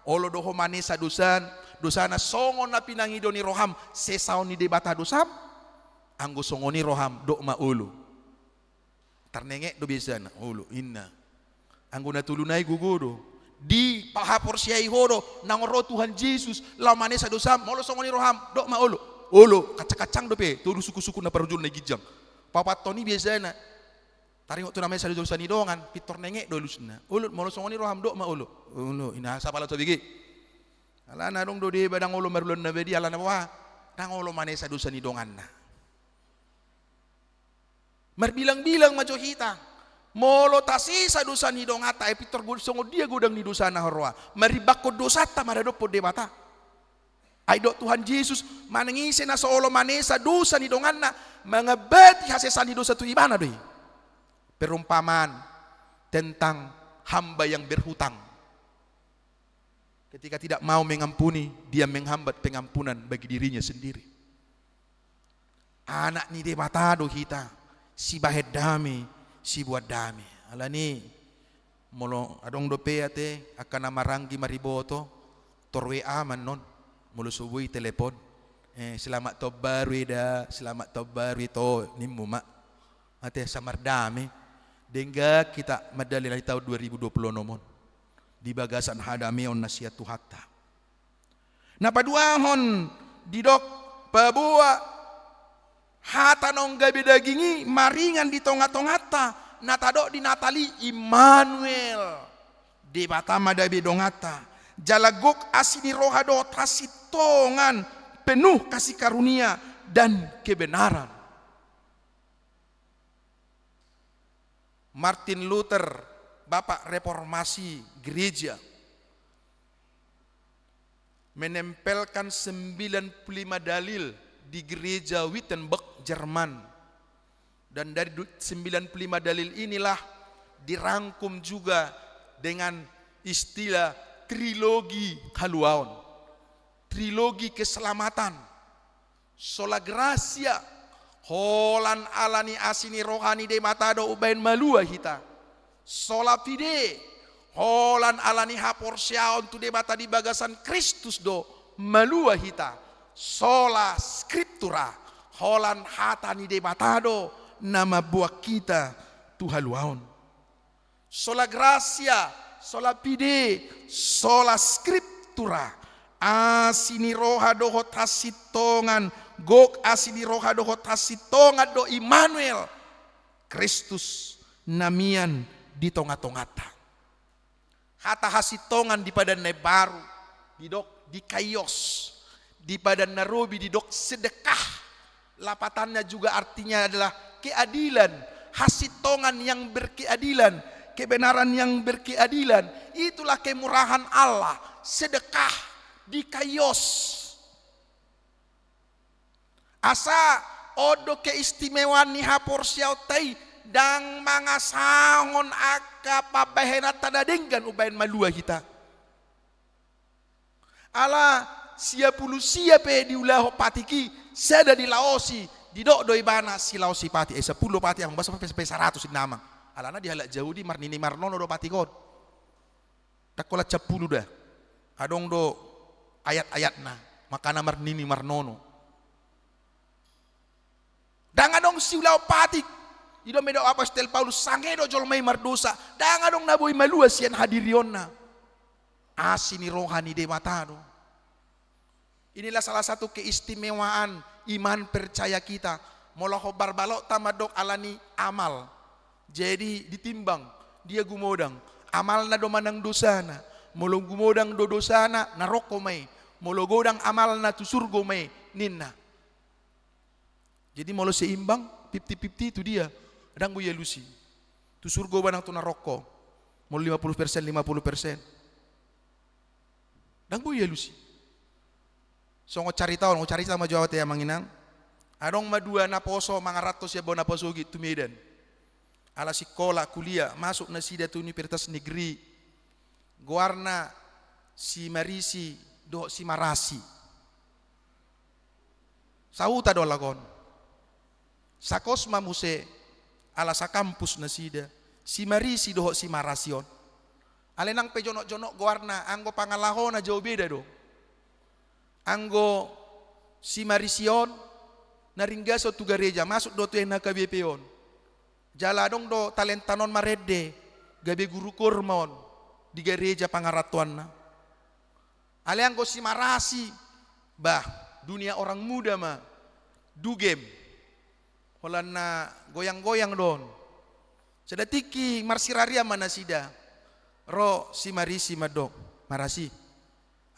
olo do ho manesa dosan, dosana songon na pinangido ni roham, sesaon ni Debata dosam, anggo songon i roham, dok ma olo. Tarnenget do biasana, olo, inna. Anggo na tolu nai gogo do. Dihaporseai ho do, naung ro Tuhan Jesus, laho manesa dosam, molo songon i roham, dok ma olo. Olo, kacang-kacang dope, tolu suku-suku na parujung na i ginjang. Paopathon i biasana. Taringot tu na manesa dosa ni dongan, pintor nenget do alusna. Olo, molo songon i roham, dok ma olo. Olo, ina sapala so bege. Alana adong do deba ndang olo marulaon na badia, alana boha, ndang olo manesa dosa ni donganna. Marbilang-bilang ma jo hita. Molo tasesa dosa ni donganta, ai pintor go-, songon dia godang ni dosana huroha. Marimbangkon dosanta maradophon Debata. Ai dok Tuhan Jesus, manang ise na so olo manesa dosa ni donganna, mangambati hasesaan ni dosa tu ibana do i. Perumpamaan tentang hamba yang berhutang. Ketika tidak mau mengampuni, dia menghambat pengampunan bagi dirinya sendiri. Anak ni Debata do hita, sibahen dame, siboan dame. Alani, molo adong dope ate angka na maranggi mariboto, tor W A ma annon, molo so boi telepon. Eh, selamat tahun baru, Eda, selamat tahun baru, Ito, nimmu ma. Ate, asa mardame. Denggan hita mandalani tahun dua ribu dua puluh enam on di bagasan hadameon na sian Tuhanta. Na paduahon, didok, paboa hata naung gabe daging i maringan di tonga-tonganta, na tadok di Natal i Immanuel. Debata ma gabe donganta. Jala gok asi ni roha dohot hasintongan, penuh kasih karunia dan kebenaran. Martin Luther, bapak reformasi gereja, menempelkan sembilan puluh lima dalil di gereja Wittenberg, Jerman. Dan dari du-, sembilan puluh lima dalil inilah dirangkum juga dengan istilah trilogi haluaon, trilogi keselamatan. Sola gratia, holan ala ni asi ni roha ni Debata do umbahen malua hita. Sola fide, holan ala ni haporseaon tu Debata di bagasan Kristus do malua hita. Sola scriptura, holan hata ni Debata do na mamboan hita tu haluaon. Sola gratia, sola fide, sola scriptura. Asi ni roha dohot hasintongan, gok asi ni roha dohot hasintongan do Immanuel, Kristus na mian di tonga-tonganta. Hata hasintongan di Padan na Imbaru, didok dikaios. Di Padan na Robi didok sedekah. Lapatannya juga artinya adalah keadilan, hasintongan yang berkeadilan, kebenaran yang berkeadilan. Itulah kemurahan Allah, sedekah, dikaios. Asa on do keistimewaan ni haporseaonta i, ndang mangasahon angka pambahenanta na denggan umbahen malua hita. Ala sia pulu sia pe diulahon patik i, sada dilaosi, didok do ibana silaosi patik, eh, sampulu patik amang, boasa pe, pe saratus inna amang. Alana di halak Jahudi marnini marnono do patik on. Ndang holan sampulu da. Adong do ayat-ayatna, makana marnini marnono. Ndang adong siulahon patik. I do ma didok apostel Paulus, sange do jolma i mardosa. Ndang adong na boi malua sian hadirionna. Asi ni roha ni Debata do. Inilah salah satu keistimewaan iman percaya kita. Molo hombar balokta mandok ala ni amal. Jadi ditimbang, dia gumodang. Amalna do manang dosana. Molo gumodang do dosana, narokko ma i. Molo godang amalna, tu surgo ma i, ninna. Jadi molo seimbang, fifty fifty tu dia, ndang boi alusi. Tu surgo manang tu narokko. Molo lima puluh persen, lima puluh persen. Ndang boi alusi. Songon carita on, carita ma jo au ate amang inang. Adong ma dua naposo mangaranto sian bona pasogit tu Medan. Ala sikola, kuliah, masuk nasida tu universitas negeri. Goarna si Marisi dohot si Marasi. Sahuta do halak on. Sakos ma muse, ala sakampus nasida, si Marisi dohot si Marasi on. Alai nang pe jonok-jonok goarna, anggo pangalahona jauh beda do. Anggo si Marisi on, na ringgas on tu gareja, masuk do tu N H K B P on. Jala adong do talentana on marende, gabe guru koor ma on. di gareja pangarantoanna. Alai anggo si Marasi, bah, dunia orang muda ma, dugem. Holanna goyang-goyang do on. Sada tingki marsirarian ma nasida. Ro si Marisi mandok, "Marasi,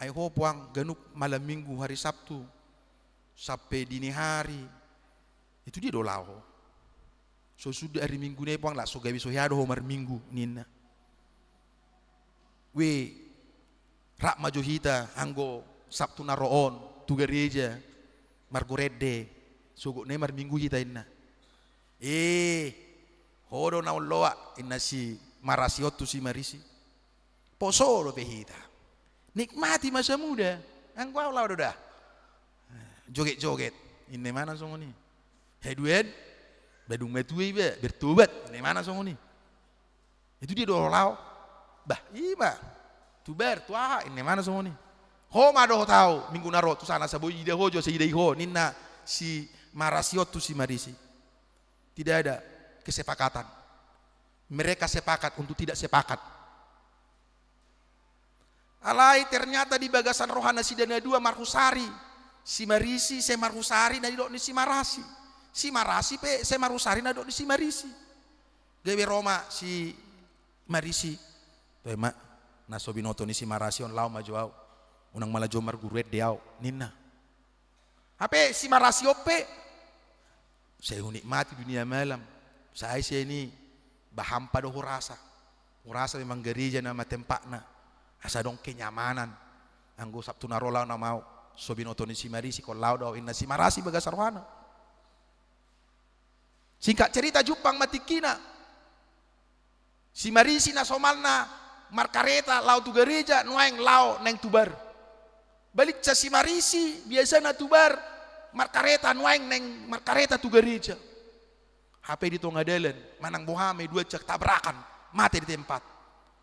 ai ho puang ganup malam minggu, hari Sabtu, sampe dini hari. Itu dia do laho. So suda hari Minggu na i puang, lah so gabe so hea do ho marminggu," ninna. "We, rap ma jo hita anggo Sabtu na ro on tu gareja, margurende, sogot na i marminggu hita," ninna. "Eh, ho do na on loak," ninna si Marasi on tu si Marisi. "Poso dope hita. Nikmati masa muda. Anggo au laho do da. Joget-joget," ninna imana songon i. "Haduan, badung matua iba, bertobat," ninna imana songon i. "Itu dia do laho?" "Bah, ima. Tu bar, tu aha," ninna imana songon i. "Ho ma dohot au minggu na ro tu sana, asa boi ida ho jo, asa idai ho," ninna si Marasi on tu si Marisi. Tidak ada kesepakatan. Mereka sepakat untuk tidak sepakat. Alai ternyata di bagasan roha nasida na dua marhusari. Si Marisi sai marhusari na nidok ni si Marasi. Si Marasi pe sai marhusari na nidok ni si Marisi. Gabe ro ma si Marisi. "Toe ma, na so binoto ni si Marasi on, laho ma jo au. Unang mala jo margurende au," ninna. Hape si Marasi on pe, "Sai hunikmati dunia malam. Sai sian i, bah hampa do hurasa. Hurasa memang gareja nama tempatna. Asa adong kenyamanan. Anggo Sabtu na ro laho nama au. So binoto ni si Marisi, ingkon laho do au," ninna si Marasi bagas rohana. Singkat cerita, jumpang ma tingkina. Si Marisi na somalna markareta laho tu gareja, nuaeng laho naeng tu bar. Baliksa si Marisi, biasana tu bar markareta, nuaeng naeng markareta tu gareja. Hape di tonga dalan, manang boha ma i, dua jam tabrakan, mate di tempat.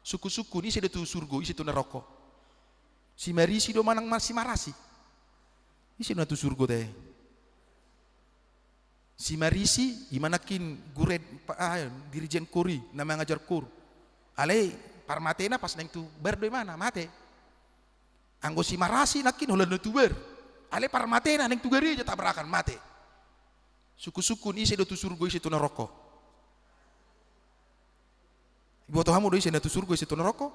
Sungkun-sungkun, ise do tu surgo, ise tu naroko? Si Marisi do manang ma si Marasi? Ise do na tu surgo te? Si Marisi, ima nangkin guren, pa-, ah, dirijen kor i, na mangajar kor. Alai parmatena pas naeng tu bar do imana, mate. Anggo si Marasi nangkin holan na tu bar. Alai parmatena naeng tu gareja tabrakan, mate. Sungkun-sungkun, ise do tu surgo, ise tu naroko? Iboto hamu do ise na tu surgo, ise tu naroko?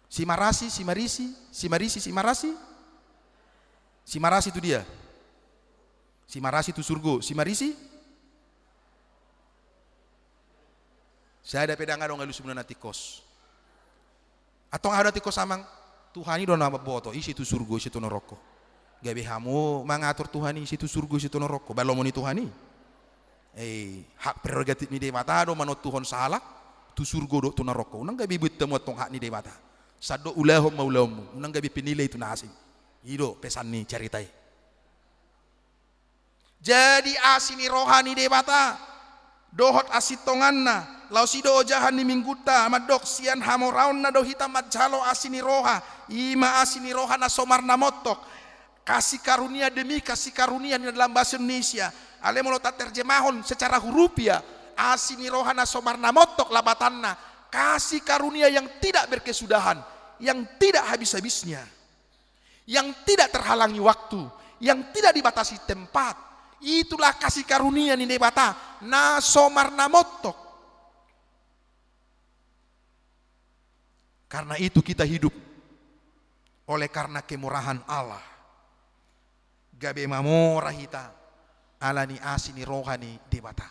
Si Marasi, si Marisi, si Marisi, si Marasi? Si Marasi tu dia? Si Marasi tu surgo, si Marisi? Sada pe ndang adong alusimuna na tingkos. Antong aha do na tingkos, amang? Tuhan i do na mamboto ise tu surgo, ise tu naroko. Gabe hamu mangatur Tuhan i, ise tu surgo, ise tu naroko. Balomon ni Tuhan i. Eh, hak prerogatif ni Debata do manontuhon sahalak tu surgo dohot tu naroko. Unang gabe buat hamu antong hak ni Debata. Sandok ulahon ma ulaonmu. Unang gabe penilai tu na asing. I do pesan ni carita i. Jadi asi ni roha ni Debata dohot hasintonganna, laos i do ojahan ni Minggunta, mandok sian hamoraonna do hita manjalo asi ni roha, ima asi ni roha na so marnamontok. Kasih karunia demi kasih karunia ninna dalam bahasa Indonesia. Alai molo taterjemahon secara hurufiah, asi ni roha na so marnamontok lapatanna, kasih karunia yang tidak berkesudahan, yang tidak habis-habisnya, yang tidak terhalangi waktu, yang tidak dibatasi tempat. Itulah kasih karunia ni Debata na so marnamontok. Karena itu kita hidup oleh karena kemurahan Allah. Gabe mamora hita ala ni asi ni roha ni Debata.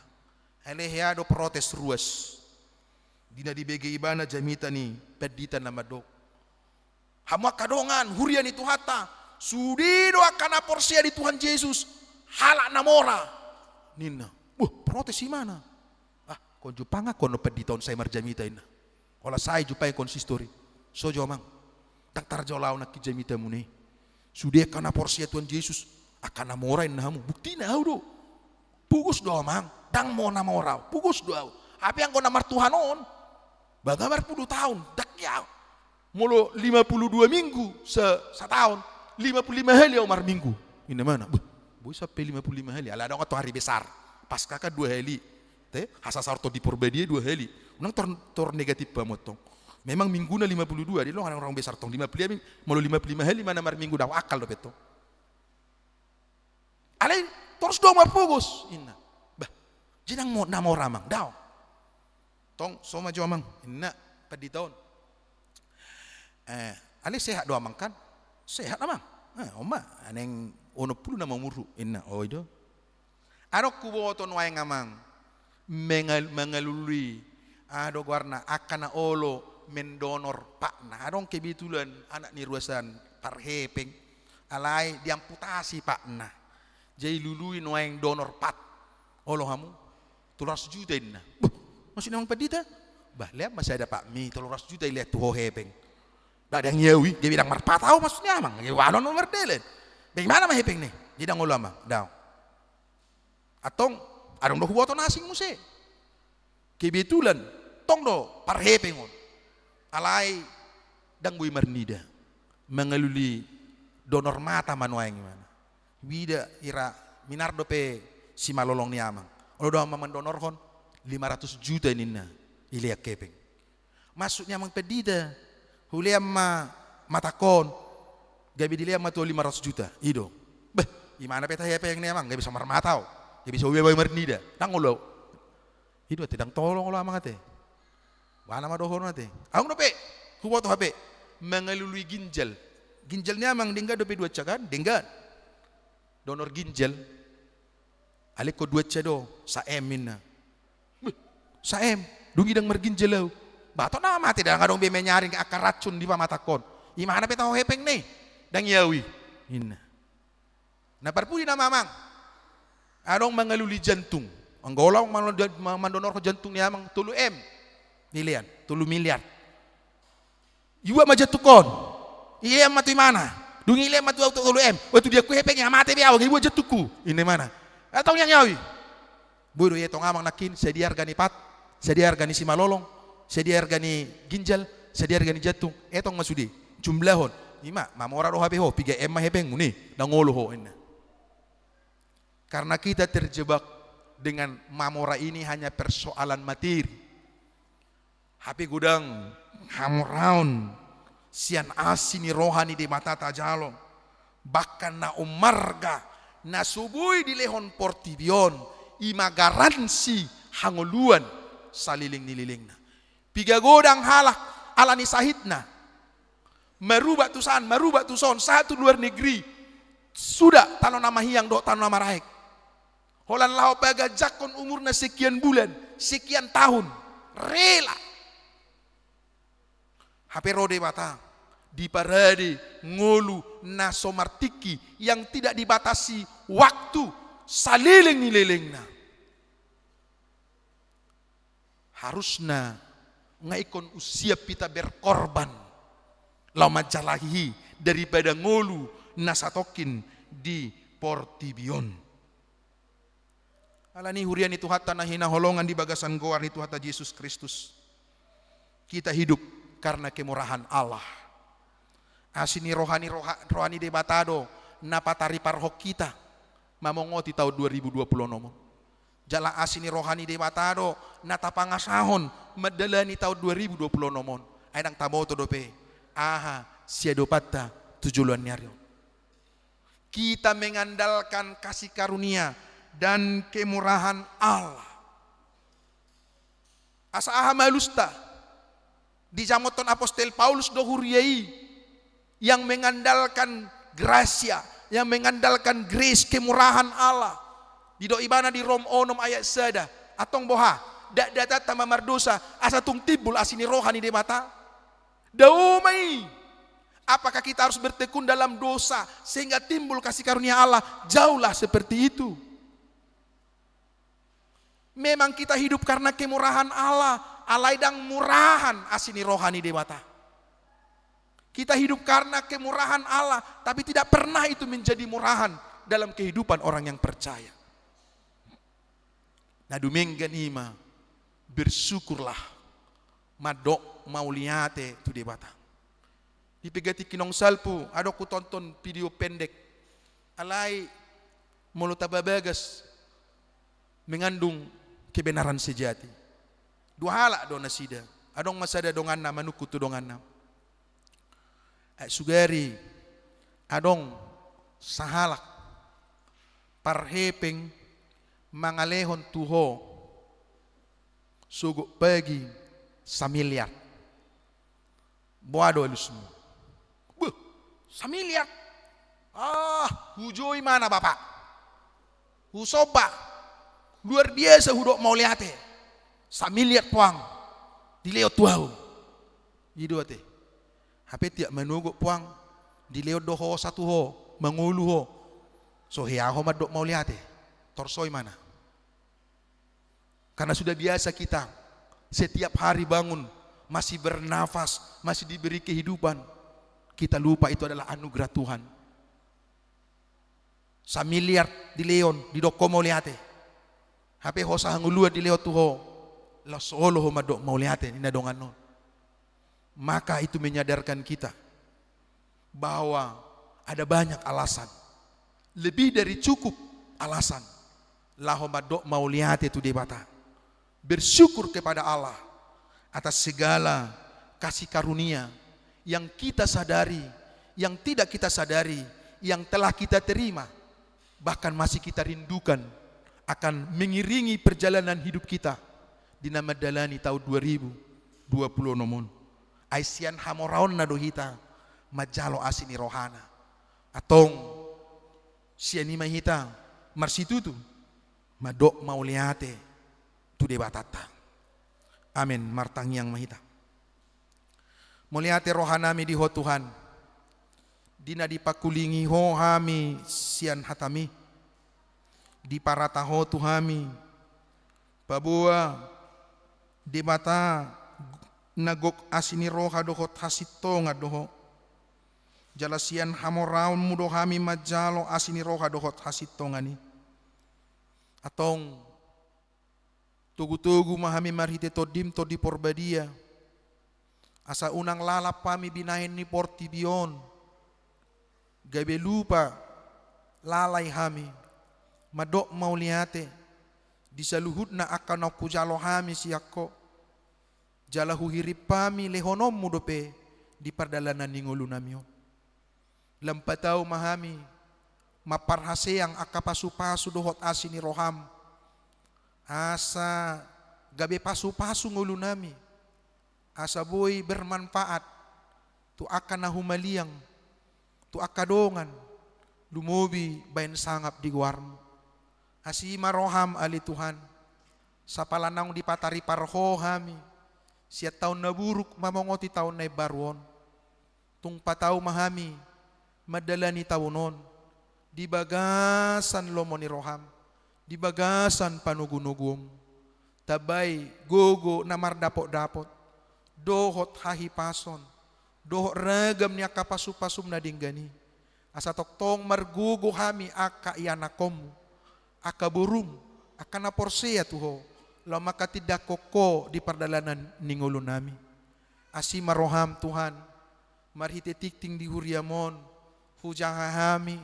Alai hea do protes ruas di na dibege ibana jamita ni pandita na mandok, hamu angka dongan huria ni Tuhanta, sude do angka na porsea di Tuhan Jesus halak na mora, ninna. Wah, protes imana. Ah, ingkon jumpang angkon pandita on sai marjamita, inna. Holan sai jumpang i konsistori. So jo, amang. Ndang tarjalo au nangkin jamitamuna i. Sude angka na porsea Tuhan Jesus, angka na mora, inna hamu. Buktina au do. Pogos do au, amang. Ndang mo na mora au. Pogos do au. Hape anggo na martuhan on, baga marpulu taon, ndang i au. Molo lima puluh dua minggu sa-, sataon, lima puluh lima hali au marminggu. Inna imana, beh, boi sampe lima puluh lima hali. Ala adong antong hari besar. Paskah kan dua hali. Te, hasasaor Tondi Porbadia dua hali. Unang tor, tor negatif hamu antong. Memang mingguna lima puluh dua, di lo orang-orang besar tong lima puluh lima, molo lima puluh lima hali mana marminggu, dao akal dope tong. Alai torus do ma pogos, inna. Bah, jadi ndang mo-, na mora amang, dao. Tong, so ma jo amang, inna pandita on. Eh, alai sehat do amang kan? Sehat amang. Eh, on ma, naeng onom pulu nama umurhu, inna. O, i do. Adong huboto nuaeng amang, mengal-, mangalului, aha do goarna, angka na olo mendonor patna. Adong kebetulan anak ni ruasan parhepeng, alai diamputasi patna. Jadi lului nuaeng donor pat. Olo hamu? Tolu ratus juta inna. Buh, maksudna amang pandita? Bah, lean ma sada patmi, tolu ratus juta ilean tu ho hepeng. Bah, ndang i au i, gabe ndang marpat au maksudna amang. Gabe olo mardalan. Bagaimana ma hepeng ni? Jadi ndang olo amang, dao. Antong, adong do huboto na asing muse. Kebetulan, tong do parhepeng on. Alai, ndang boi marnida. Mangalului donor mata ma nuaeng imana. Huida ira minar dope simalolong ni amang. Olo do amang mandonorhon, lima ratus juta ninna. Ilean hepeng. Maksudna amang pandita, hulean ma matangkon, gabe dilean ma tu lima ratus juta, i do. Beh, imana pe tahe hepeng ni amang, gabe so marmata au, gabe so boi marnida, ndang olo. I do ate, ndang tolong olo amang ate. Boha nama dohonon ate. Adong dope, huboto hape, mangalului ginjal. Ginjal ni amang denggan dope duansa kan, denggan. Donor ginjal. Alai ingkon duansa do, sa M inna. Beh, sa M, dung i ndang marginjal au. Bah, tong na mate ndang adong be menyaring angka racun di pamatangkon. Imana pe taho hepeng ni, ndang i au i. Inna. Na parpudi nama amang. Adong mangalului jantung. Anggo olo amang mandon-, ma-, mandonorhon jantung ni amang, tolu M. Ilean, tolu miliar. Ibuat ma jantungkon. Ilean ma tu imana. Dung ilean ma tu au tolu M. Bah, tu dia au hepeng, mate be au, ibuat jantungku. Inna imana. Antong ndang i au i. Boi do ietong amang nangkin, sadia arga ni pat, sadia arga ni simalolong, sadia arga ni ginjal, sadia arga ni jantung. Etong ma sude. Jumlahon. Ima, mamora do hape ho, piga M ma hepengmu ni, ndang olo ho, inna. Karena kita terjebak dengan mamora ini hanya persoalan materi. Hape godang hamoraon sian asi ni roha ni Debata tajalo, bahkan na ummarga, na so boi dilehon portibi on, ima garansi hangoluan saleleng ni lelengna. Piga godang halak ala ni sahitna, marubat tu san, marubat tu son, sahat tu luar negeri, suda tano na mahiang dohot tano na maraek. Holan laho paganjanghon umurna sekian bulan, sekian tahun, rela. Hape ro Debata, diparade ngolu na so martingki, yang tidak dibatasi waktu, saleleng ni lelengna. Harusna nga ingkon usiap hita berkorban laho manjalahi i daripada ngolu na satongkin di portibi on. Alani i huria ni Tuhanta na hinaholongan di bagasan goar ni Tuhanta Jesus Kristus, kita hidup karena kemurahan Allah. Asi ni roha ni roha, roha ni Debata do na patariparhon hita mamongoti taon dua ribu dua puluh onom on. Jala asi ni roha ni Debata do na tapangasahon mandalani taon dua ribu dua puluh onom on. Ai ndang taboto dope aha siadopanta tu joloan ni ari on. Kita mengandalkan kasih karunia dan kemurahan Allah. Asa aha ma alusta? Dijamothon apostel Paulus do huria i, yang mengandalkan grasia, yang mengandalkan grace, kemurahan Allah. Didok ibana di Rom onom ayat sada. Antong boha? Dakdatanta ma mardosa asa tung timbul asi ni roha ni Debata? Dao ma i. Apakah kita harus bertekun dalam dosa sehingga timbul kasih karunia Allah? Jauhlah seperti itu. Memang kita hidup karena kemurahan Allah, alai ndang murahan asi ni roha ni Debata. Kita hidup karena kemurahan Allah, tapi tidak pernah itu menjadi murahan dalam kehidupan orang yang percaya. Na dumenggan i ma, bersyukurlah, mandok mauliate tu Debata. Di piga tingki naung salpu, adong hutonton video pendek. Alai molo tababagas, mengandung kebenaran sejati. Dua halak do nasida. Adong ma sada donganna manungkun tu donganna, "Ai sugari adong sahalak parhepeng mangalehon tu ho sogot pagi samiliar. Boha do alusmu?" "Beh, samiliar? Ah, hujou ibana, Bapak. Husomba. Luar biasa, hudok mauliate. Samiliar puang dilehon tu ahu." "I do ate. Hape tiap manogot puang dilehon do hosa tu ho, mangolu ho. So hea ho mandok mauliate." Torsoi ibana. Karena sudah biasa kita setiap hari bangun, masih bernafas, masih diberi kehidupan, kita lupa itu adalah anugerah Tuhan. Samiliar dilehon, didok ho mauliate. Hape hosa hangoluan dilehon tu ho, laos so olo ho mandok mauliate, ninna dongan on. Maka itu menyadarkan kita bahwa ada banyak alasan, lebih dari cukup alasan, laho mandok mauliate tu Debata. Bersyukur kepada Allah atas segala kasih karunia yang kita sadari, yang tidak kita sadari, yang telah kita terima, bahkan masih kita rindukan, akan mengiringi perjalanan hidup kita di na mandalani tahun dua ribu dua puluh enam on. Ai sian hamoraonna do hita manjalo asi ni rohana. Antong sian i ma hita marsitutu mandok mauliate tu Debatanta. Amen. Martangiang ma hita. Mauliate rohanami di ho Tuhan, di na dipangkulingi ho hami sian hatami, diparata ho tu hami, paboa Debata na gok asi ni roha dohot hasintongan do ho. Jala sian hamoraonmu do hami manjalo asi ni roha dohot hasintongan i. Antong togu-togu ma hami marhite Tondim, Tondi Porbadia, asa unang lalap hami binahen ni portibi on, gabe lupa, lalai hami mandok mauliate di saluhutna angka naung hujalo hami sian ho. Jala huhirim hami lehononmu dope di pardalanan ni ngolunami on. Lam patau ma hami mamparhaseang angka pasu-pasu dohot asi ni roham, asa gabe pasu-pasu ngolunami, asa boi bermanfaat tu angka na humaliang, tu angka dongan, lumobi baen sangap di goarmu. Asi ma roham ale Tuhan, sapala naung dipataripar ho hami sian taon na buruk mamongoti taon na imbaru on. Tung patau ma hami mandalani taon on di bagasan lomo ni roham, di bagasan panogu-noguonmu. Tambai gogo na mardapot-dapot dohot hahipason dohot ragam ni angka pasu-pasum na denggan i, asa tongtong margogo hami angka ianakkonmu, angka borum, angka na porsea tu ho, laho mangkatindangkon ho di pardalanan ni ngolunami. Asi ma roham Tuhan, marhite tingting di huriam on, hujaha hami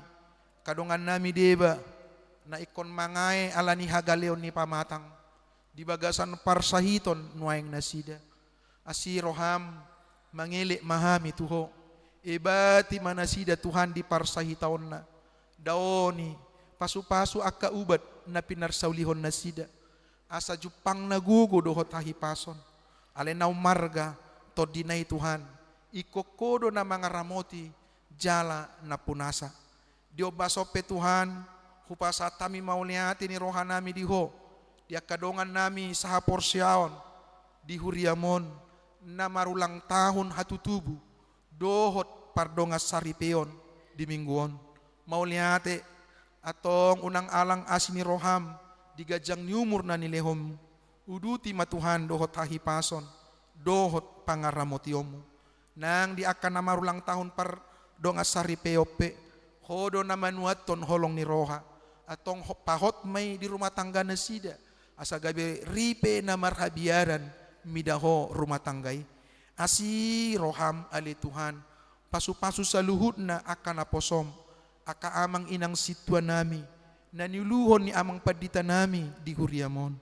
angka dongannami deba na ingkon mangae ala ni hagaleon ni pamatang di bagasan parsahiton nuaeng nasida. Asi roham, mangelek ma hami tu ho. Ebati ma nasida Tuhan di parsahitaonna. Daoni pasu-pasu angka ubat na pinarsaulihon nasida, asa jumpang na gogo dohot hahipason. Alai na ummarga tondina i Tuhan, ingkon ho do na mangaramoti jala nampunasa. Di ombas on pe Tuhan, hupasahat hami mauliate ni rohanami di ho, di angka dongannami sahaporseaon di huriam on na marulang tahun hatutubu dohot pardongan saripeon di minggu on. Mauliate, antong unang alang asi ni roham di ganjang ni umur na nilehonmu. Uduti ma Tuhan dohot hahipason dohot pangaramotionmu. Nang di angka na marulang tahun pardongan saripeon pe, ho do na manuathon holong ni roha. Antong ho-, pahot ma i di rumah tangga nasida, asa gabe ripe na marhabiaran mida ho rumah tangga i. Asi roham ale Tuhan, pasu-pasu saluhutna angka naposom, angka amang inang sintuanami, na niuluhon ni amang panditanami di huriam on.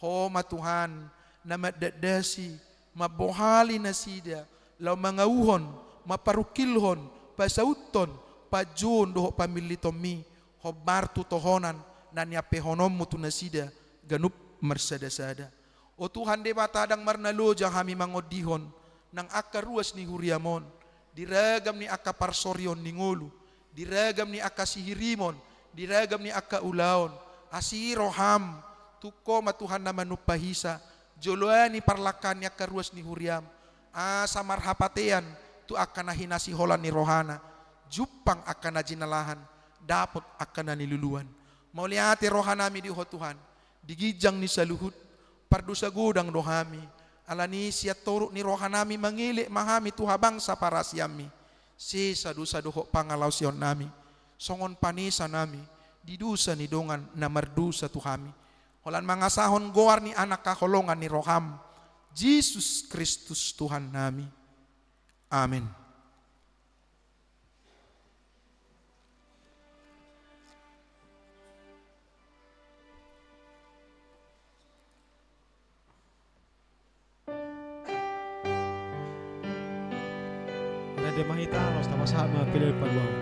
Ho ma Tuhan na mandatdasi, mambohali nasida, laho mangauhon, mamparungkilhon, pasauthon, panjouon dohot pamillitonmi, hombar tu tohonan na niampehononmu tu nasida ganup marsadasada. O Tuhan Debata, ndang marnaloja hami mangondihon nang angka ruas ni huriam on, di ragam ni angka parsorion ni ngolu, di ragam ni angka sihirimon, di ragam ni angka ulaon, asi roham, tung Ho ma Tuhan na manumpa hisa, joloani parlangkaan ni angka ruas ni huriam, asa marhapatean tu angka na hinasiholan ni rohana, jumpang angka na jinalahan, dapot angka na niluluan. Mauliate rohanami di Ho Tuhan, di ginjang ni saluhut, pardosa godang do hami, alani sian toruk ni rohanami mangelek ma hami tu habangsa parasianmi, sesa dosa dohot pangalaosionnami, songon panesanami di dosa ni dongan na mardosa tu hami, holan mangasahon goar ni Anak haholongan ni roham, Jesus Kristus Tuhannami. Amen. Rade ma hita, laos tapasahat ma pelean paduahon.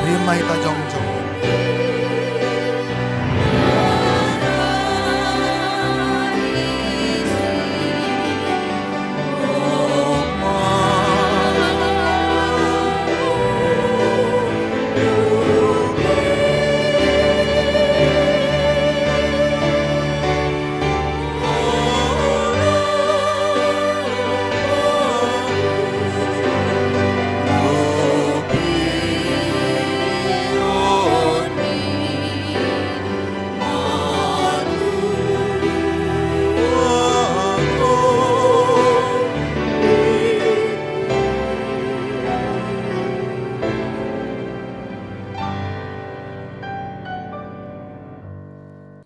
Rima hita jongjong.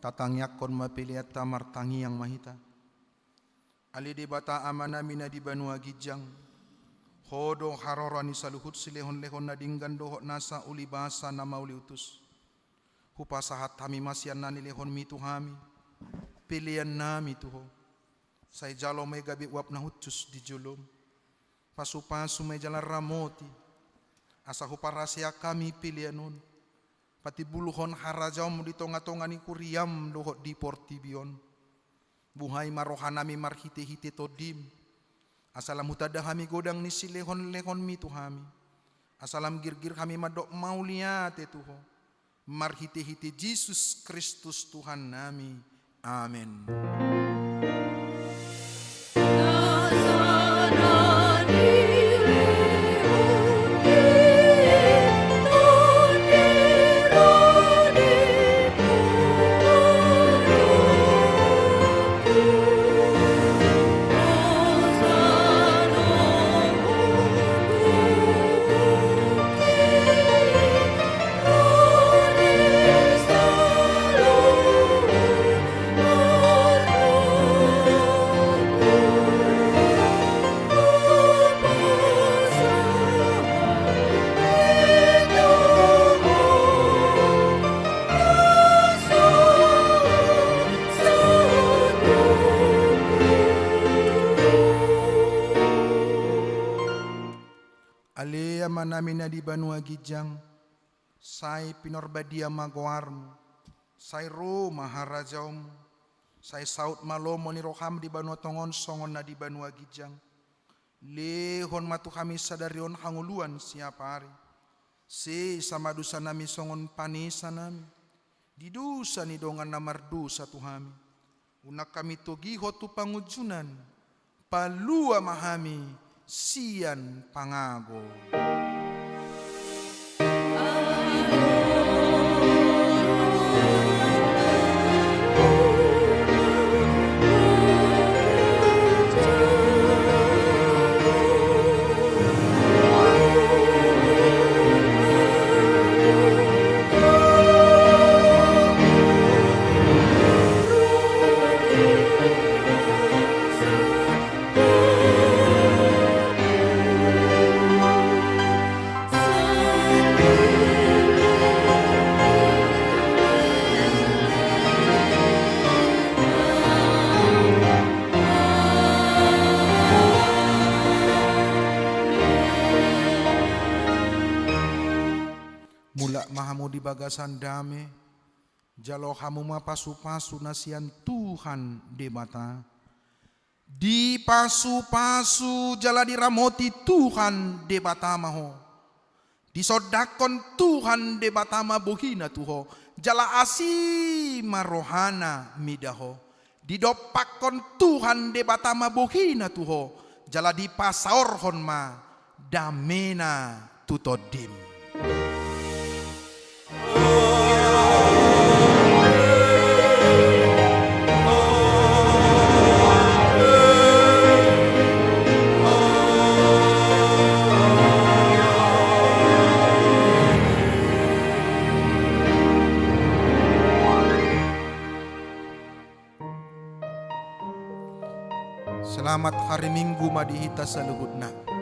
Tatangiangkon ma peleanta, martangiang ma hita. Ale Debata Amanami na di banua ginjang, Ho do haroro ni saluhut silehonlehon na denggan dohot nasa ulibasa na mauliutus. Hupasahat hami ma sian na nilehonMi tu hami peleannami tu Ho. Sai jalo ma i gabe uap na hushus di joloM. Pasupasu ma i jala ramoti, asa huparaseak hami pelean on patimbulhon harajaonMu di tongatonga ni kuriaM dohot di portibi on. Buhai ma rohanami marhitehite TondiM, asa lam hutanda hami godang ni silehonlehonMi tu hami, asa lam girgir hami mandok mauliate tu Ho, marhitehite Jesus Kristus Tuhannami. Amen. Ale Amanami na di banua ginjang, sai pinarbadia ma goarMu, sai ro ma harajaonMu, sai saut ma lomo ni rohaM di banua tonga on songon na di banua ginjang. Lehon ma tu hami sadari on hangoluan siapari. Sesa ma dosanami songon panesanami di dosa ni dongan na mardosa tu hami. Unang hami togihon tu pangunjunan, palua ma hami sian pangago. Mulak ma hamu di bagasan dame, jalo hamu ma pasupasu na sian Tuhan Debata. Dipasupasu jala diramoti Tuhan Debata ma ho. Disondangkon Tuhan Debata ma bohina tu ho, jala asi ma rohana mida ho. Didompakkon Tuhan Debata ma bohina tu ho, jala dipasaorhon ma damena tu tondim. Selamat hari Minggu ma di hita saluhutna.